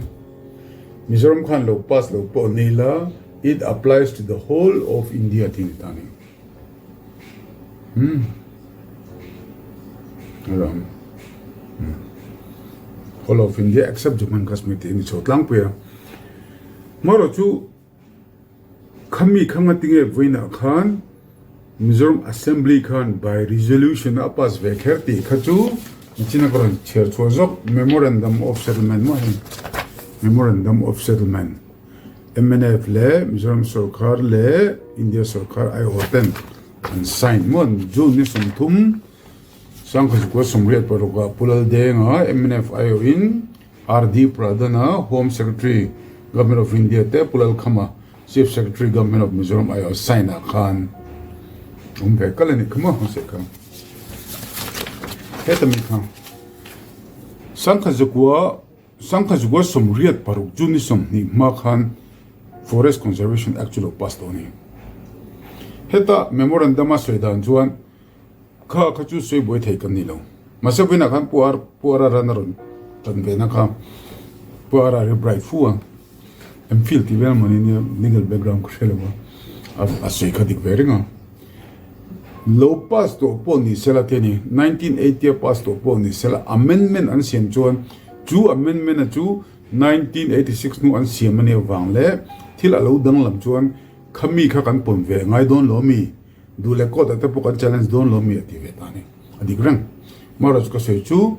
Mizoram khan lo pass lo pawh ni la it applies to the whole of India tih a ni ta a ni umm alawm whole of India except Jammu and Kashmir tih a ni chho tlangpui a. Hmarawh chu khami kha ngatinge vawiinah khan Mizoram Assembly khan by resolution a pass ve kher tih kha chu nichina ka rawn chhiar chhuah zawk Memorandum of Settlement maw hei Memorandum of Settlement mnf leh Mizoram sorkar leh India sorkar aiawh ten an sign maw June ni 30 Sangkhaw 1986 ah Pu Laldenga mnf aiawhin RD Pradhan-a Home Secretary, Government of India te Pu Lalkhama, Chief Secretary, Government of Mizoram aiawh sign ah khan awm ve kal a ni kha maw hmasa kha. Heta mi kha Sangkhazukua Sangkhazukua 86 June ni 20 hma khan Forest Conservation Act chu lo pass tawh a ni. Heta memorandum a sawi dan chuan Kha kha chu sawi buai thei kan ni lo. Mahse vawiinah khan Pu Ar Pu Araran a rawn tan ve na kha Pu Ara hi bright fu a, MPhil tih vel mawni nia legal background ka hre lo a, a sawi kha dik ve reng a. Lo pass tawh pawh ni sela te ni, 1980 a pass tawh pawh ni sela amendment an siam chuan chu amendment a chu 1986 hnu an siam a nih avang leh thil a lo danglam chuan khami kha kan pawn ve ngai dawn lo ami? Duh leh court ah te pawh kan challenge dawn lo mi a ti ve ta a ni. A dik reng. Marawh ka sawi chu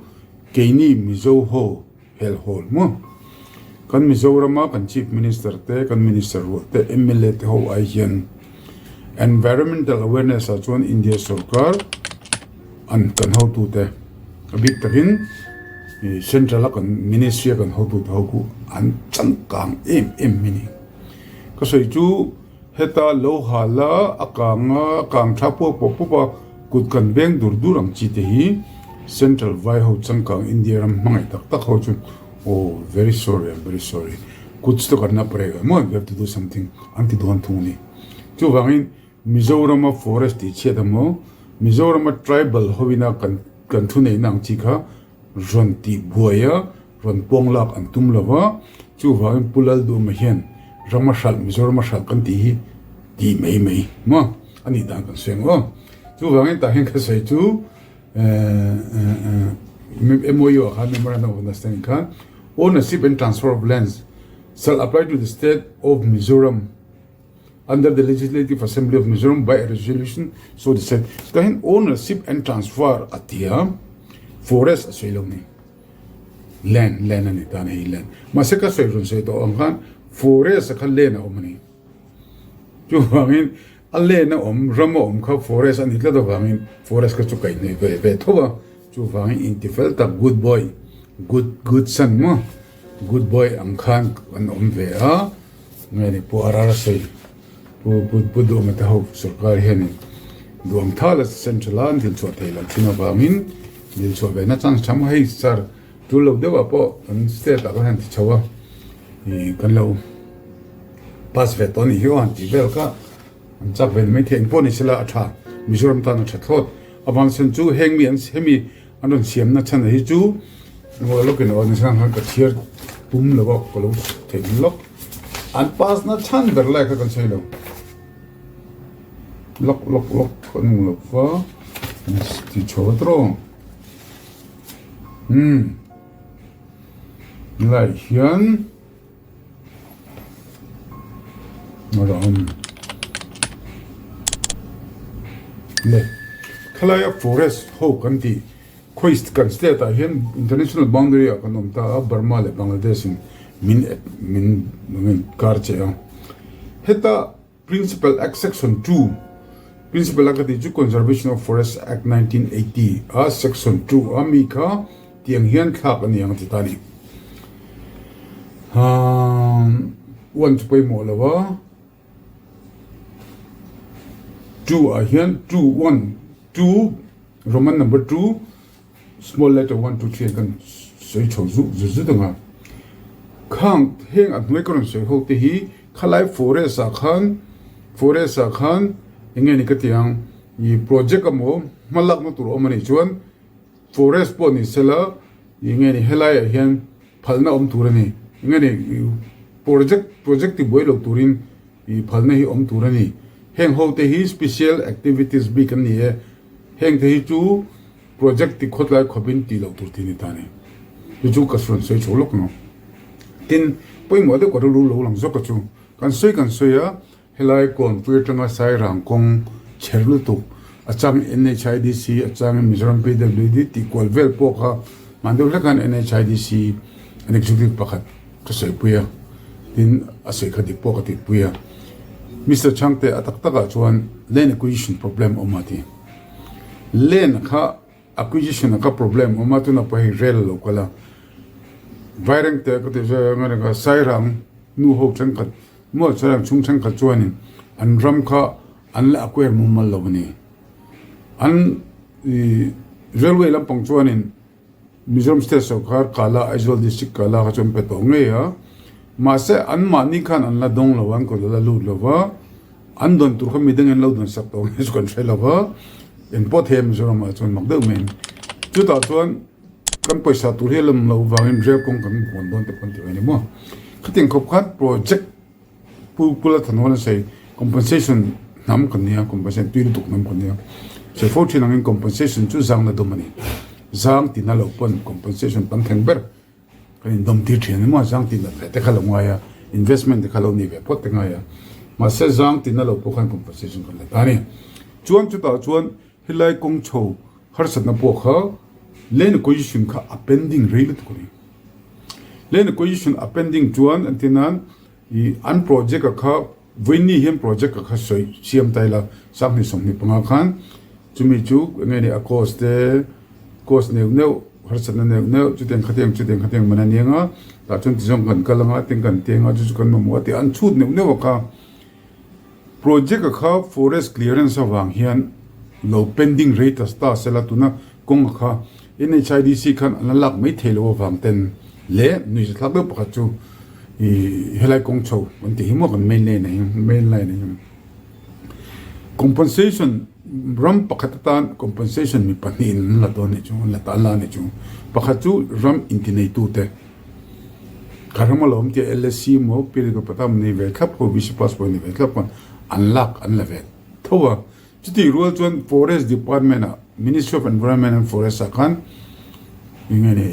keini Mizo ho hel hawl maw? Kan Mizorama kan Chief Minister te, kan Minister rual te, mla te ho ai hian environmental awareness ah chuan India sorkar an kan hotu te a bik takin central a kan ministry a kan hotu te ho khu an changkang em em mai a ni. Ka sawi chu. Heta lo hal a, a kang a, a kang tha puak puak puak a, kut kan veng dur dur ang chi te hi Central vai ho changkang India ram hmangaih tak tak ho chu oh very sorry I'm very sorry kut chu kan la pare ve maw we have to do something an ti dawn thung a ni. Chuvangin Mizorama forest tih chhiat emaw Mizorama tribal hoina kan kan thu neihna ang chi kha rawn tih buai a, rawn pawng lak an tum lo va, chuvangin Pu Lalduhma hian rama hralh, Mizorama hralh kan tih hi tih mai mai maw a nih dan kan sawi ang aw. Chuvangin tah hian ka sawi chu MOU ah khan Memorandum of Understanding khan Ownership and Transfer of Lands shall apply to the State of Mizoram under the Legislative Assembly of Mizoram by a resolution so decided. Tah hian ownership and transfer a ti a, forest a sawi lo ni. Land, land a ni ta a ni hei land. Mahse ka sawi rawn sawi tawh ang khan forest a kha land a awm a ni. Chuvangin a land a awm, ram a awm kha forest a ni tlat avangin forest kha chu kaihhnawih ve ve tho a. Chuvangin intifel tak good boy, good good son maw, good boy ang khan kan awm ve a. Nge ni Pu RR sawi Pu Pu Pu Duhma te ho sorkar hianin duang thala central a an dil chhuah theih loh thin avangin dil chhuah ve na chance tha maw hei sir tul lo deuh ah pawh kan state ah khan han ti chho a ih kan lo pass ve tawh a nih hi aw han tih vel kha an chak ve ni mai thei engpawh ni sela a tha Mizoram tan a tha thlawt. A van sen chu heng mi an hemi an rawn siamna chhan hi chu ngawi lawkin aw nasa khan ka chhiar pum lo a ka lo theih lawk. An pass na chhan ber lai kha kan sawi lo. Lawk lawk lawk kan hmu lo va ti chho tawh. Umm lai hian. Le khalaia forest ho kan tih khawi kan state ah hian international boundary ah kan awm ta a Burma leh Bangladesh in min min min kar che a heta Principal Act Section 2 Principal Act a tih chu Conservation of Forest Act 1980 a Section 2 a mi kha tiang hian thlak a ni ang a ti ta a ni. One chu pawimawh lo a, two ah hian two one two Roman number two Small letter 1, 2, 3 an kan sawi chho zuk zut zut ang a. Khang heng a hnuai ka rawn sawi ho te hi khalai forest ah khan forest ah khan eng nge ni ka ti ang i project emaw hma lakna tur awm a nih chuan forest pawh ni sela eng nge ni helai ah hian phalna awm tur a ni. Eng nge ni project project ti buai lo turin i phalna hi awm tur a ni. Heng ho te hi special activities bik an ni e. Heng te hi chu Project ti khawtlai khawpin tih loh tur tih ni ta ni. Chu chu ka rawn sawi chho lawk ang. Tin, pawimawh deuh ka rilru lo lang zawk a chu. Kan sawi kan sawi a, helai Kawnpui atanga Sairang kawng chher lutuk, a changin NHIDC, a changin Mizoram PWD tih kual vel pawh kha hman deuh hlek khan NHIDC an executive pakhat ka sawipui a, tin a sawi kha dik pawh ka tihpui a. Mister Chhangte a tak takah chuan land acquisition problem a awm a ti. Land kha acquisition a kha problem awm a tuna pawh hei rel a lo kal a Vaireng te ka ti zui ang a Sairang nu ho thenkhat maw Sairang chhung thenkhat chuanin an ram kha an la acquire mumal lo a ni an ih railway lampang chuanin Mizoram state sorkar Kala Aizawl district Kala kha chu an pe tawh ngei a, mahse anmahni khan an la dawng lo a, an kut a la lut lo va, an dawn tur kha midang in lo dawn sak tawh ngei chu kan hre lo va, engpawh thei a Mizoram ah chuan mak deuh mai in. Chutah chuan kan pawisa tur hi a lawm loh vangin rel kawng kan vawn dawn te pawh an ti ve a ni maw. Khatiang khawp khan project Pu Pula Thanhawn a sawi, Compensation hnam kan nia, compensation tui lutuk hnam kan nia. Sawi fo thin angin compensation chu zang na dawm a ni. Zang tina loh pawn compensation tam thleng ber kan indawm tir thin a ni maw? Zang tina ve te kha lo ngai a, investment te kha lo ni ve phawt te ngai a. Mahse zang tina loh pawh khan compensation kan la ta a ni. Chuan chutah chuan helai kawng chho harsatna pawh kha land acquisition kha a pending rei lutuk a ni. Land acquisition a pending chuan entirnan I an project a kha vawiini hian project a kha sawi siam ta ila sanghnih 25 khan chumi chu enge ni a cost te cost neuh neuh harsatna neuh neuh chutiang khatiang chutiang khatiang man a ni anga tah chuan tizawng kan kal anga tin kan ti anga chu chu kan mamawh a tih an chhut neuh neuh a kha project a kha forest clearance avang hian lo pending rei ta ta sela tuna kawng a kha NHIDC khan an la lak mai thei lo avang ten leh nuihza thlak deuh pakhat chu ih helai kawng chho an tih hi maw kan main lane ah hian main line ah hian compensation ram pakhat atan compensation mi pahnihin an la dawn anih chu an la ta an la anih chu pakhat chu ram intineitu te ka ram a lo awm tih a LSC emaw Pilgrim Pratham nei ve thlap ho VC passport nei ve thlap khan an lak an la ve tho a. Chutih rual chuan Forest Department ah Ministry of Environment and Forest ah khan eng nge ni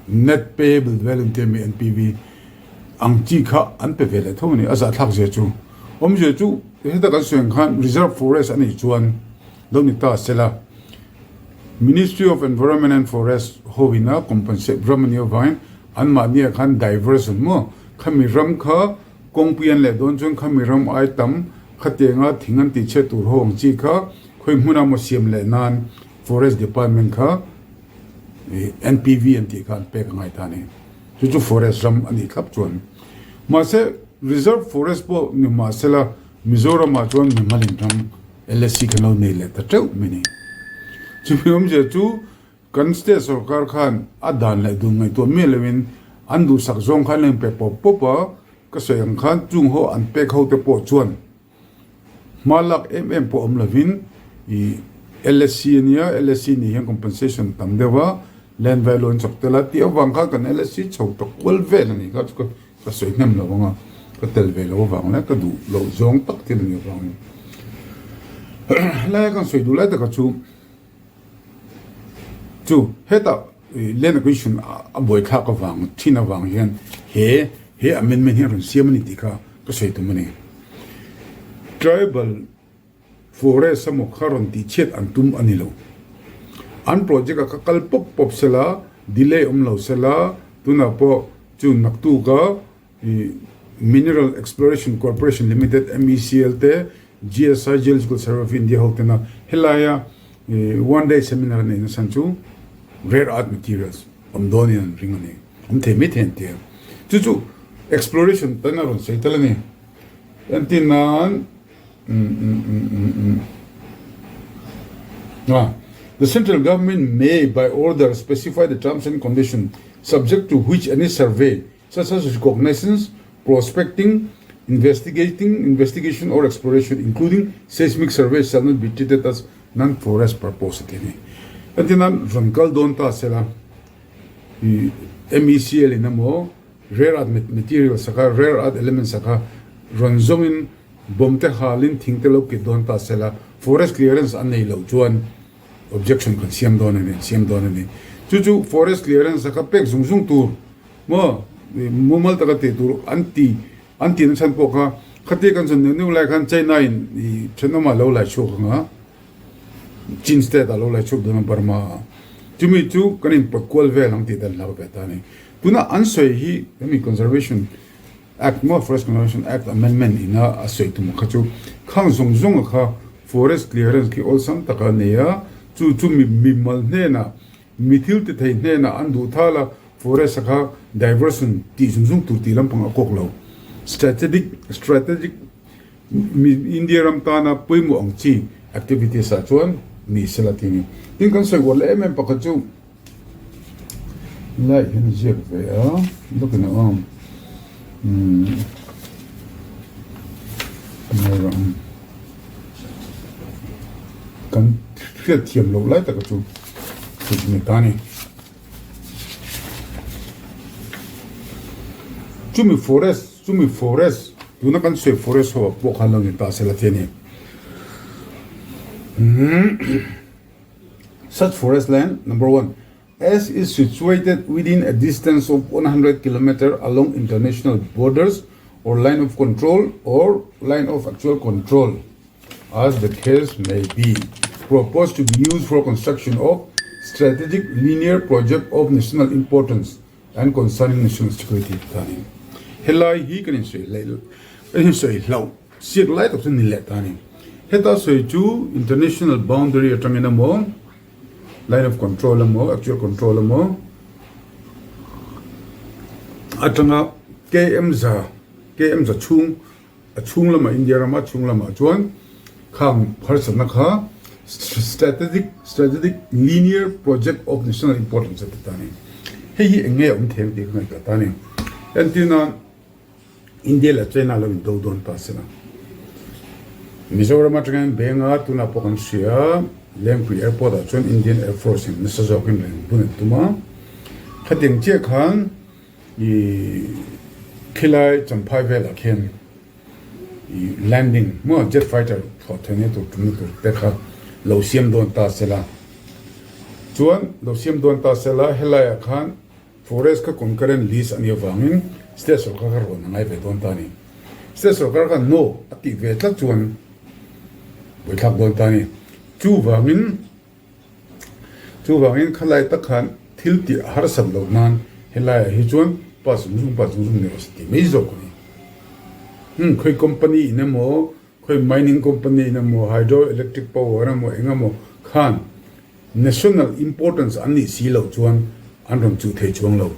Net Payable Value tih ami NPV ang chi kha an pe ve leh tho a ni. A zahthlak zia chu awmzia chu heta kan sawi ang khan Reserve Forest a nih chuan lo ni ta sela Ministry of Environment and Forest ho ina compensate ram a nih avangin anmahni ah khan diversion maw khami ram kha Kawngpui an leh dawn chuan khami ram ai tam khatianga thing an tih chhiat tur ho ang chi kha khawi hmuna maw siam leh nan Forest Department kha NPV an tih kha an pek a ngai ta a ni. Chu chu Forest ram a nih thlap chuan. Mahse Reserve Forest pawh ni mahsela Mizoramah chuan mimalin ram LSC khan lo nei leh ta teuh mai a ni. Chumi awmzia chu Kan state sorkar khan a dan leh dun ngaihtuah miah loin an duhsak zawng khan an pe pawp pawp a, ka sawi ang khan chung ho an pek ho te pawh chuan hma lak em em pawh awm lovin ih LSC a nia, LSC nih hian compensation tam deuh a, land value an chawk tel a tih avang khan kan LSC chho ta kual vel a nih kha chu ka sawi hnem lo ang a, ka tel ve lo avang leh ka duh loh zawng tak thil a nih avangin helai a kan sawi duh lai taka chu chu hetah land acquisition a buaithlak avang thin avang hian he he amendment hi a rawn siam a ni tih kha ka sawi tum a ni. Tribal Forest emaw kha rawn tihchhiat an tum a ni lo. An project a kha kal pawp pawp sela, delay awm lo sela, tunah pawh chu naktuka Mineral Exploration Corporation Limited, MECL, te GSI, Geological Survey of India, ho tena helaia one day seminar a neih nasa chu rare earth materials awm dawnin an ring a ni. Awm thei mai thei an ti a. Chu chu exploration tan a rawn sawi tel a ni. Entir nan. The central government may by order specify the terms and condition subject to which any survey such as reconnaissance, prospecting, investigating, investigation or exploration including seismic survey shall not be treated as non-forest purpose a ti a ni. Entir nan rawn kal dawn ta sela MECL in emaw rare earth materials a kha rare earth elements a kha rawn zawngin Bomb te halin thing te lo kit dawn ta sela, forest clearance an nei loh chuan objection kan siam dawn a ni, an siam dawn a ni. Chu chu forest clearance a kha pek zung zung tur maw, mumal taka tih tur an ti, an tihna chhan pawh kha khatia kan zawn neuh neuh lai khan China in i thenawmah lo lai chhuak ang a, Chin state ah lo lai chhuak dawn a Burma ah. Chumi chu kan inpawt kual vel ang tih dan hlau ve ta a ni. Tuna an sawi hi hemi conservation Act maw Forest Conservation Act Amendment ina a sawi tum kha chu khang zawng zawng a kha forest clearance khi awlsam taka a nei a, chu chu mi mimal hnenah mi thil ti thei hnenah an duh thal a, forest a kha diversion tih zung zung tur tih lampang a kawk lo. Strategic strategic mi India ram tana pawimawh ang chi activities ah chuan ni sela ti a ni. Tin kan sawi uar leh em em pakhat chu. Lai hian a ziak ve a lawkin a awm umm kan hriat thiam loh lai taka chu thut ni ta a ni chumi forest chumi forest tuna kan sawi forest ho ah pawh khan lo ni ta sela te a ni umm. Such forest land, number one, as is situated within a distance of 100 kilometer along international borders or line of control or line of actual control, as the case may be, proposed to be used for construction of strategic linear project of national importance and concerning national security ta ni. Helai hi kan insawi hlei kan insawi hlauh siak lai tak chu ni leh ta ni. Heta sawi chu international boundary atangin emaw line of control emaw actual control emaw atanga km za km za chhung A chhung lamah India rama chhung lamah chuan khang harsatna kha strategic strategic linear project of national importance a ti ta a ni. Hei hi eng nge a awm thei ang tih ka ngaihtuah ta a ni. Entir nan India leh China lo in do dawn ta se la. Mizoram atangin Benga tunah pawh kan hria Lengpui airport ah chuan Indian Air Force in nasa zawkin reng bun an tum a. Khatiang chiah khan I khilai Champhai velah khian i landing maw jet fighter thlawh theihna tur tumna tur te kha lo siam dawn ta sela chuan lo siam dawn ta sela helaiah khan forest kha concurrent list a nih avangin state sorkar kha rawn a ngai ve dawn ta a ni. State sorkar khan no a tih ve tlat chuan buaithlak dawn ta a ni. Chuvangin. Chuvangin khalai tak khan thil tih a harsat loh nan helaiah hi chuan pa zung zung pa zung zung ni rawh se tih mai zawk a ni. Umm khawi company in emaw, khawi mining company in emaw, hydro electric power emaw eng emaw khan national importance an nih si loh chuan an rawn chuh thei chuang lo.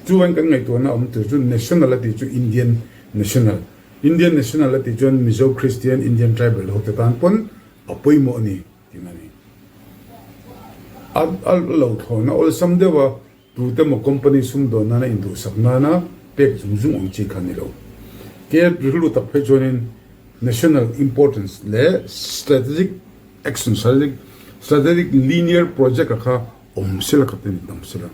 Chuan kan ngaihtuahna awm tur chu national a tih chu Indian national, Indian national a tih chuan Mizo Christian Indian tribal ho te tan pawn a pawimawh a ni. Tin a ni. A a lo thlawhna awlsam deuh a, tute maw company sumdawn nana induhsak nana pek zung zung ang chi kha ni lo. Ke rilru tak phei chuanin national importance leh strategic action, strategic. Strategic Linear Project a kha awm sela kha te ni tam sela.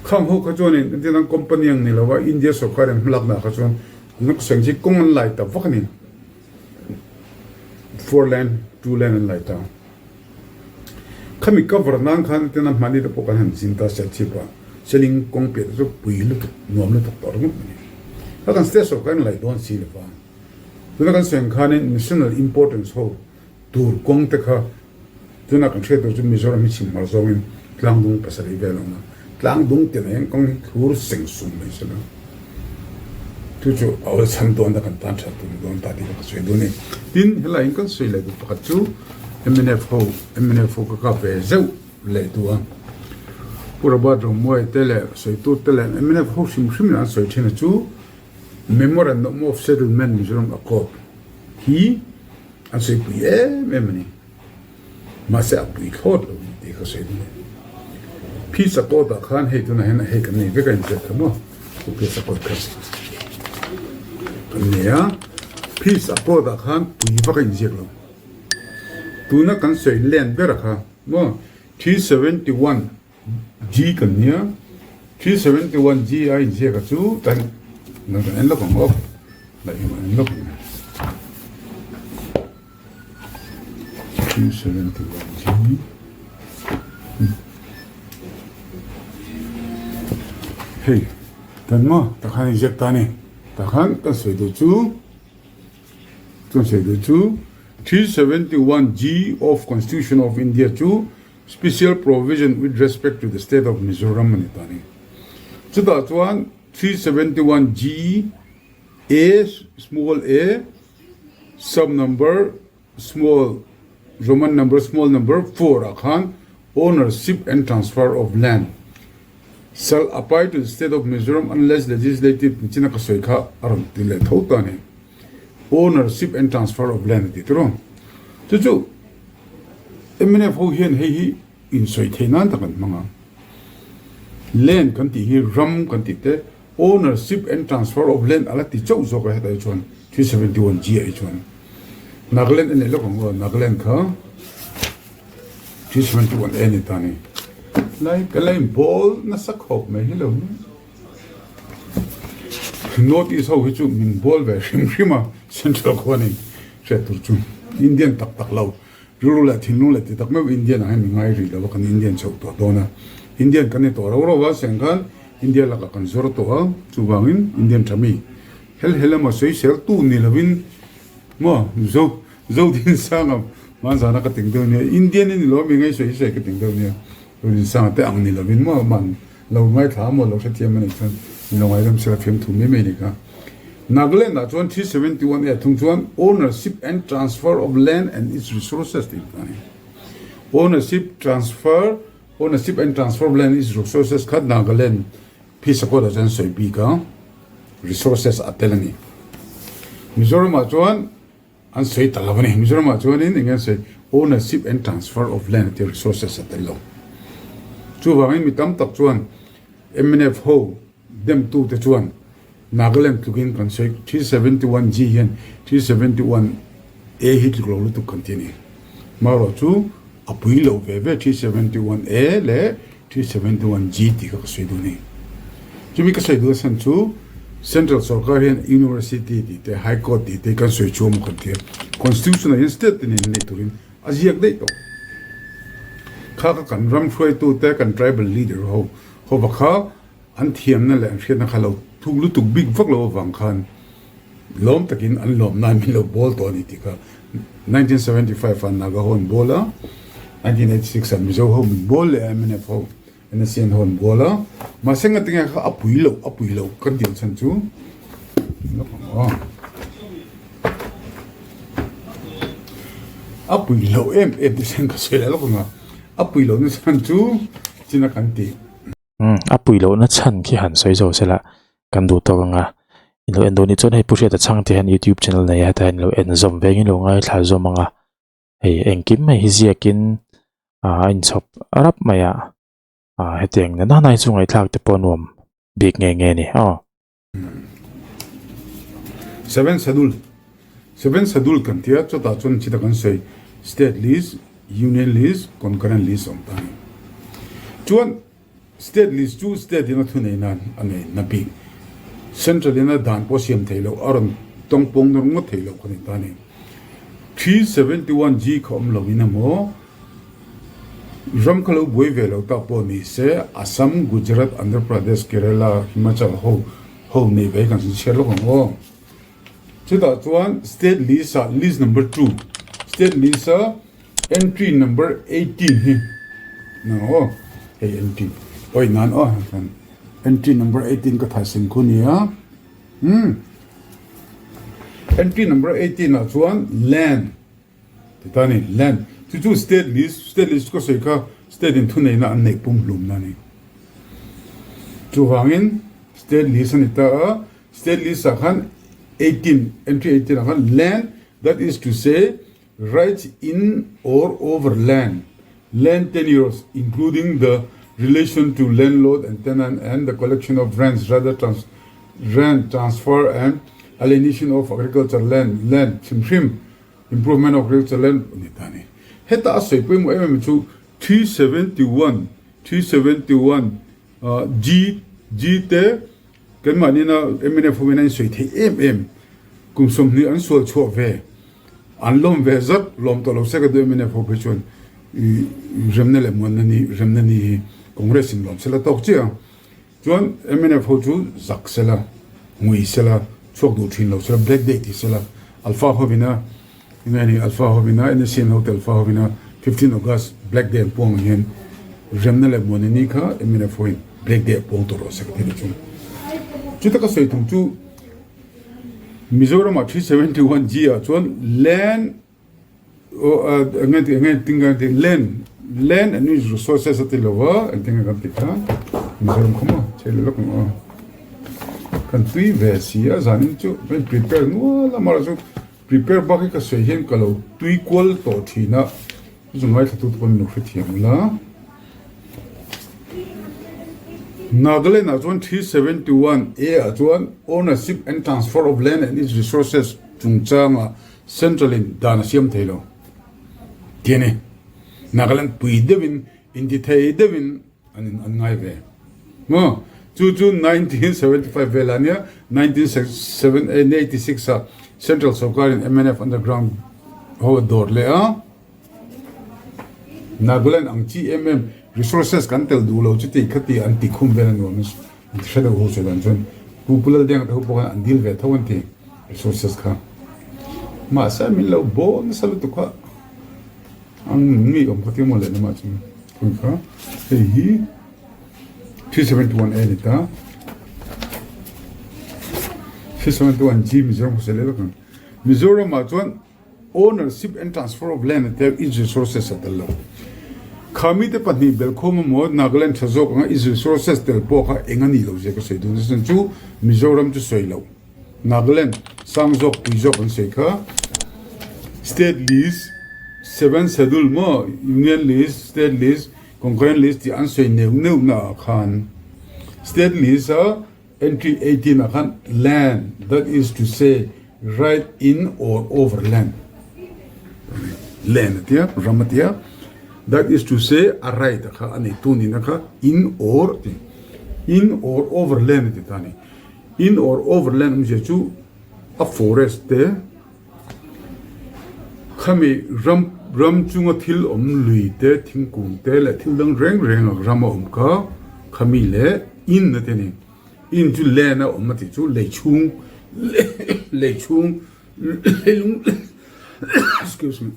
Khang ho kha chuanin engtin an company ang ni lo a, India sorkar in hmalakna ah kha chuan an sawi chi kawng an lai ta vak a ni. 4 lane, 2 lane an lai ta. Khami cover nan khan engtin an hmani te pawh kan han zin ta Serchhip ah Seling kawng piah te chu pui lutuk, nuam lutuk tawh ringawt a ni. Kha kan state sorkar in lai dawn si lo va. Tuna kan sawi ang khanin national importance ho tur kawng te kha tuna kan hriat tur chu Mizoram hi chhim hmar zawngin tlangdung pasarih vel a awm a, tlangdung tina hian kawng hi thlur seng sung mai se la, chu chu a awlsam dawn a kan tan that tur dawn ta tih kha ka sawi dawn a ni. Tin, helai hian kan sawi leh duh pakhat chu mnf ho, mnf ho ka kap ve zeuh leh duh a, Pu Robert Romuai te leh sawitu te leh mnf ho hrim hrim in an sawi thin a chu Memorandum of Settlement Mizoram Accord hi An sawi pui em em a ni. Mahse a pui thlawt lo ni tih ka sawi duh a ni. Peace Accord ah khan hei tunah hian hei kan nei vek a inziak kha maw? Chu Peace Accord kha kan nei a. Peace Accord ah khan pui vak a inziak lo. Tuna kan sawi len ber a kha maw? 371 G kan nia, 371 G a inziak a chu kan kan en lawk ang aw, la eng en lawk ang 371 G hei kan maw takhan inziak ta ni takhan kan sawi duh chu kan sawi duh chu 371 G of Constitution of India chu Special provision with respect to the state of Mizoram a ni ta ni. Chutah chuan 371 G A small a sub number small Roman number small number 4 ah khan ownership and transfer of land shall apply to the state of Mizoram unless legislative nichina ka sawi kha a rawn ti leh tho ta ni. Ownership and transfer of land a ti tur ang. Chu chu Mnf ho hian hei hi insawi theih nan tak an hmang a. Land kan tih hi ram kan tih te ownership and transfer of land a la ti chauh zawk a hetah hi chuan 371 G ah hi chuan Nagaland a nei lawk ang aw Nagaland kha 371 A ni ta ni. Lai ka la inbawl nasa khawp mai hi lo ni. North East ho hi chu min bawl ve hrim hrim a, Central khuanin hriat tur chu Indian tak tak lo, rilru leh thinlung leh ti tak meuh Indian ah hian mi ngai rih lo a, kan Indian chhoh tawh dawn a, Indian kan ni tawh rau rau a, seng khan India lakah kan zawr tawh a, chuvangin Indian tha mi hel hel emaw sawisel tu ni lovin maw Zo Zodinsanga hmanzana ka ting deuh nia, Indian i ni lo mi ngai sawi sawi ka ting deuh nia, Zodinsanga te ang ni lovin maw man Lo ngaithla maw lo hrethiam a nih chuan min lo ngaidam sela thiam thu mai mai a ni kha. Nagaland ah chuan 371 A thung chuan Ownership and Transfer of Land and its Resources tih a ni. Ownership Transfer Ownership and Transfer of Land and its Resources kha Nagaland phisakawt ah chuan sawi bik a, resources a tel a ni. Mizoram ah chuan An sawi ta lo a ni. Mizoramah chuanin eng nge an sawi? Ownership and transfer of land tih resources a tel lo. Chuvangin mi tam tak chuan mnf ho demtute chuan Nagaland tlukin kan sawi 371G hian 371A hi tluk lo lutuk kan ti a ni. Marawh chu a pui lo ve ve 371A leh 371G tih kha ka sawi duh a ni. Chumi ka sawi duh chhan chu Central sorkar hian University tih te, High Court tih te kan sawi chu emaw kan ti a, Constitution ah hian state te nen neih turin a ziak daih tawh. Kha kha kan ram hruaitu te, kan tribal leader ho hova kha an thiamna leh an hriatna kha lo thuk lutuk bik vak lo avang khan lawm takin an lawm nan min lo bawl tawh a ni tih kha 1975 ah Naga ho an bawl a, 1986 ah Mizo ho min bawl leh a mnf ho NSCN ho an bawl a, mahse ngatinge kha a pui loh a pui loh kan tih chhan chu a pui loh em em te chhan ka sawi leh lawk ang a, a pui lohna chhan chu china kan tih. Umm a pui lohna chhan khi han sawi zo sela kan duh tawk ang a, in lo en dawn ni chuan hei Pu Hriata Chhangte hian youtube channel nei a hetah hian in lo en zawm vengin lo ngaithla zawm ang a, hei engkim mai hi ziakin ah a inchhawp rap mai a, ah hetiang nana nai chu ngaihthlak te pawh nuam bik nge nge a ni aw. Seven Schedule Seven Schedule kan tia chutah chuan chita kan sawi State List. Union List, Concurrent List awm ta a ni. Chuan State List chu State in a thunei nan a nei na bik. Central in a dan pawh siam thei loh, a rawn tawngpawng nawr ngawt thei loh kha ni ta a ni. 371 G kha awm lo in emaw, ram kha lo buai ve lo tak pawh ni se, Assam, Gujarat, Andhra Pradesh, Kerala, Himachal ho ho nei ve hi kan chhiar lawk ang aw. Chutah chuan State List ah List Number 2, State List a Entry Number 18 hi nang aw, hei entry awi nan aw khan Entry Number 18 ka thai sen khu nia. Hmm. Entry Number 18 ah chuan Land ti ta ni, Land chu chu State List, State List ka sawi kha State in thuneihna an neih pumhlum na ni. Chuvangin State List a ni ta a. State list ah khan 18, entry 18 ah khan land, that is to say rights in or over land, land tenures including the relation to landlord and tenant and the collection of rents rather trans rent transfer and alienation of agriculture land, land hrim hrim, improvement of agriculture land a ni ta a ni. Heta a sawi pawimawh em em chu 371, 371 G, G te Keimahniina mnf ho in an insawi theih em em, kum 20 an sual chhuah ve, an lawm ve zat, lawm tawh lo se ka duh mnf ho phei chuan remna leh muanna ni, remna ni hi Congress in lawm sela tawk chiah ang. Chuan mnf ho chu zak sela, ngui sela, chhuak duh thin lo sela, black day ti sela, Alpha hovina Enge ni Alpha hovina NSCN hote Alpha hovina 15 August Black Day an puang ang hian remna leh muanna ni kha MNF hoin Black Day a puang tawh rawh se ka ti ni chung. Chuta ka sawi thung chu Mizoram ah 371 G ah chuan land enge ti enge ting kan ti land land and its resources a ti lova engtin nge kan ti kha Mizoram kha maw chhe leh lawk ang aw kan tui ve si a zanin chu kan prepare nual a mara chu Prepare bak hi ka sawi hian ka lo tui kual tawh thin a, chu ngaithla tu te pawn min lo hrethiam ula. Nagaland ah chuan 371 A ah chuan Ownership and Transfer of Land and its Resources chungchanga Central in dan a siam thei lo tih a ni. Nagaland pui deuhin intithei deuhin An in an ngai ve maw? Chu chu 1975 velah nia 1986 ah Central Sorkar in mnf Underground ho a dawr leh a, Nagaland ang chi em em resources kan tel duh lo chuti khati an ti khum vel a nuam in an ti hre deuh ho sawi dan chuan Pu Pu Laldenga te ho pawh khan an dil ve tho an ti resources kha mahse min lo bawl nasa lutuk a. Ang ngei awm kha tia maw lehlam ah chuan khawi kha hei hi 371 a ni ta 371 G Mizoram khaw leh lawk ang Mizoram ah chuan ownership and transfer of land a tia its resources a tel lo khami te pahnih belkhawm emaw Nagaland tha zawk anga its resources tel pawh kha eng a nih loh zia ka sawi dun a chu Mizoram chu sawi loh. Nagaland sang zawk pui zawk an sawi kha State List, Seven Schedule maw, Union List, State List, Concurrent List tih an sawi neuh neuh na ah khan State List a Entry 18 ah khan Land, that is to say right in or over land, land a tia, ram a tia, that is to say a right a kha a nei tu nihna kha in or a ti, in or over land a ti ta a ni. In or over land awmzia chu a forest te khami ram ram chunga thil awm lui te thingkung te leh thil dang reng reng a ram a awm kha khami leh in a ti a ni in chu land a awm a tih chu lei chhung lei chhung leilung excuse me.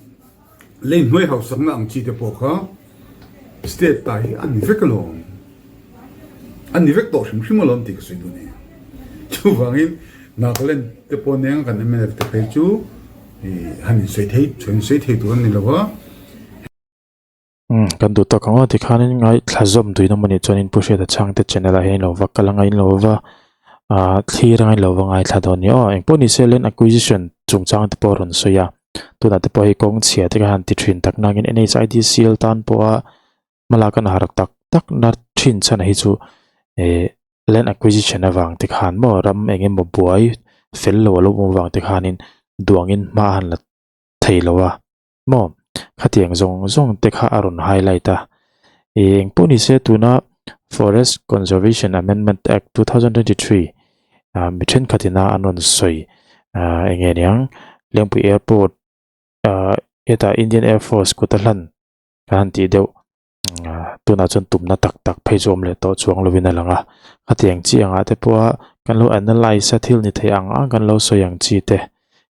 Lei hnuai hausakna ang chi te pawh kha state ta hi a ni vek alawm, a ni vek tawh hrim hrim alawm tih ka sawi duh a ni. Chuvangin Nagaland te pawh nen kan mnf te phei chu han insawi thei han insawi thei tur a ni lo va. Umm kan duh tak ang aw tikhanin ngaithla zawm duin awm a nih chuanin Pu Hriata Chhangte channel ah hian in lo va kal anga in lo va ah thlir anga in lo va ngaithla dawn a ni aw engpawh ni se land acquisition chungchang te pawh a rawn sawi a tunah te pawh hei kawng chhia te kha han ti thin tak nangin N_H_I_D_C_L tan pawha hmalak an har tak tak na thin chhan hi chu eh land acquisition avang te khan maw ram eng emaw buai fel lo a lo awm avang te khanin duangin hma a han la thei lo a maw. Khatiang zawng zawng te kha a rawn highlight a. Ih engpawh ni se tuna Forest Conservation Amendment Act 2023 ah mi thenkhatin a an rawn sawi ah eng nge niang Lengpui Airport ah hetah Indian Air Force kut a hlan kan han tih deuh tunah chuan tumna tak tak phei chu awm leh tawh chuang lovin a lang a khatiang chi angah te pawha kan lo analyse a thil ni thei ang ang kan lo sawi ang chi te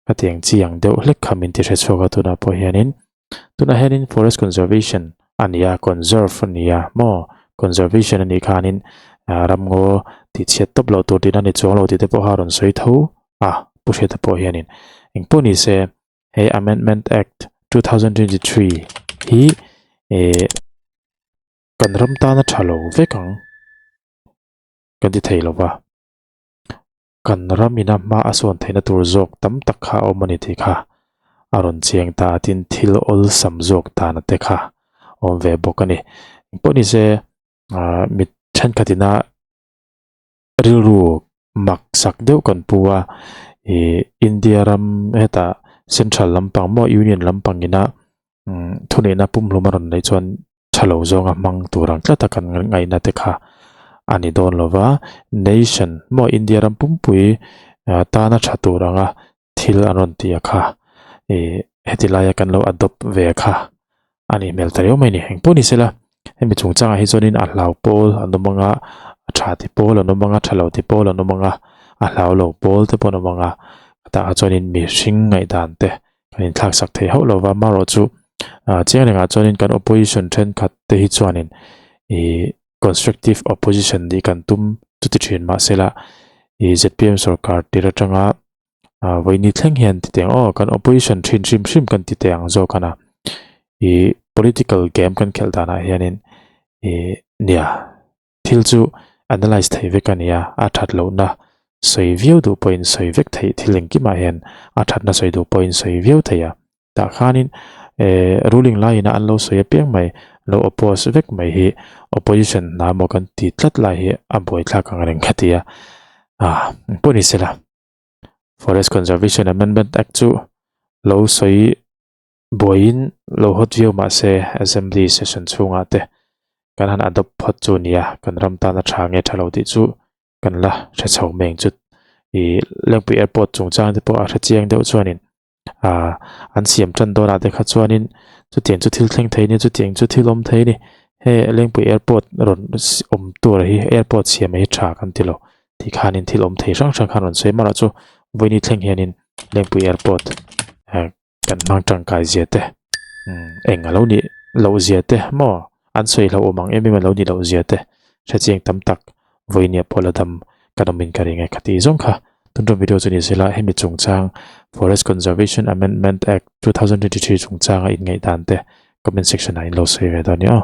khatiang chi ang deuh hlek kha min ti hre chhuak a tunah pawh hianin tunah hianin forest conservation a ni a conserve a ni a maw conservation a nih khanin ramngaw tih chhiat tawp loh tur tihna ni chuang lo tih te pawh kha a rawn sawi tho a pu hriata pawh hianin engpawh ni se. He Amendment Act 2023 hi eh kan ram tana tha lo vek ang kan ti thei lo va. Kan ram ina hma a sawn theihna tur zawk tam tak kha a awm a ni tih kha a rawn chiang ta a, tin thil awlsam zawk tana te kha awm ve bawk a ni. Engpawh nise ah mi thenkhat ina rilru mak sak deuh kan pu a ih India ram hetah central lampang maw union lampang ina umm thuneihna pumhlum a rawn neih chuan tha lo zawnga hmang tur ang tlat a kan ngaihna te kha a ni dawn lo va nation maw India ram pumpui tana tha tur anga thil an rawn ti a kha ih heti laia kan lo adopt ve kha a nih hmel ta riau mai a ni engpawh ni sela hemi chungchangah hi chuanin a hlau pawl an awm anga a tha ti pawl an awm anga tha lo ti pawl an awm anga a hlau lo pawl te pawh an awm anga tah ah chuanin mihring ngaihdan te kan inthlak sak thei hauh lova amaherawh chu ah chiang rengah chuanin kan opposition thenkhat te hi chuanin ih constructive opposition nih kan tum chuti thin mahsela ih zpm sorkar tir atanga ah vawiini thleng hian ti teh ang aw kan opposition thin hrim hrim kan ti teh ang zawk a na ih political game kan khelh danah hianin ih nia thil chu analyse theih vek a ni a a that lohna sawi viau duh pawhin sawi vek theih thil engkimah hian a thatna sawi duh pawhin sawi viau theih a tah khanin eh ruling laiin a an lo sawi apiang mai lo oppose vek mai hi opposition hna emaw kan ti tlat lai hi a buaithlak ang reng kha ti a ah pawh ni sela. Forest Conservation Amendment Act chu lo sawi buaiin lo hawt viau mah se Assembly session chhungah te kan han adopt phawt chu nia kan ram tana tha nge tha lo tih chu kan la hre chho meng chu ih Lengpui Airport chungchang te pawh a hre chiang deuh chuanin ah an siam tan dawnah te kha chuanin chutiang chu thil thleng thei a ni chutiang chu thil awm thei a ni hei Lengpui Airport rawn awm tur hi airport siam hi tha kan ti lo tih khanin thil awm thei hrang hrang khan rawn sawi amaherawhchu vawiini thleng hianin Lengpui Airport eh kan hmang tangkai zia te eng a lo nih loh zia te maw an sawi hlauhawm ang em em a lo nih loh zia te hrechiang tam tak vawinia pawh la dam kan awmin ka ring e kha tih zawng kha tun tum video chu ni sela hemi chungchang Forest Conservation Amendment Act 2023 chungchanga inngaihdan te comment section ah in lo sawi ve dawn nia aw.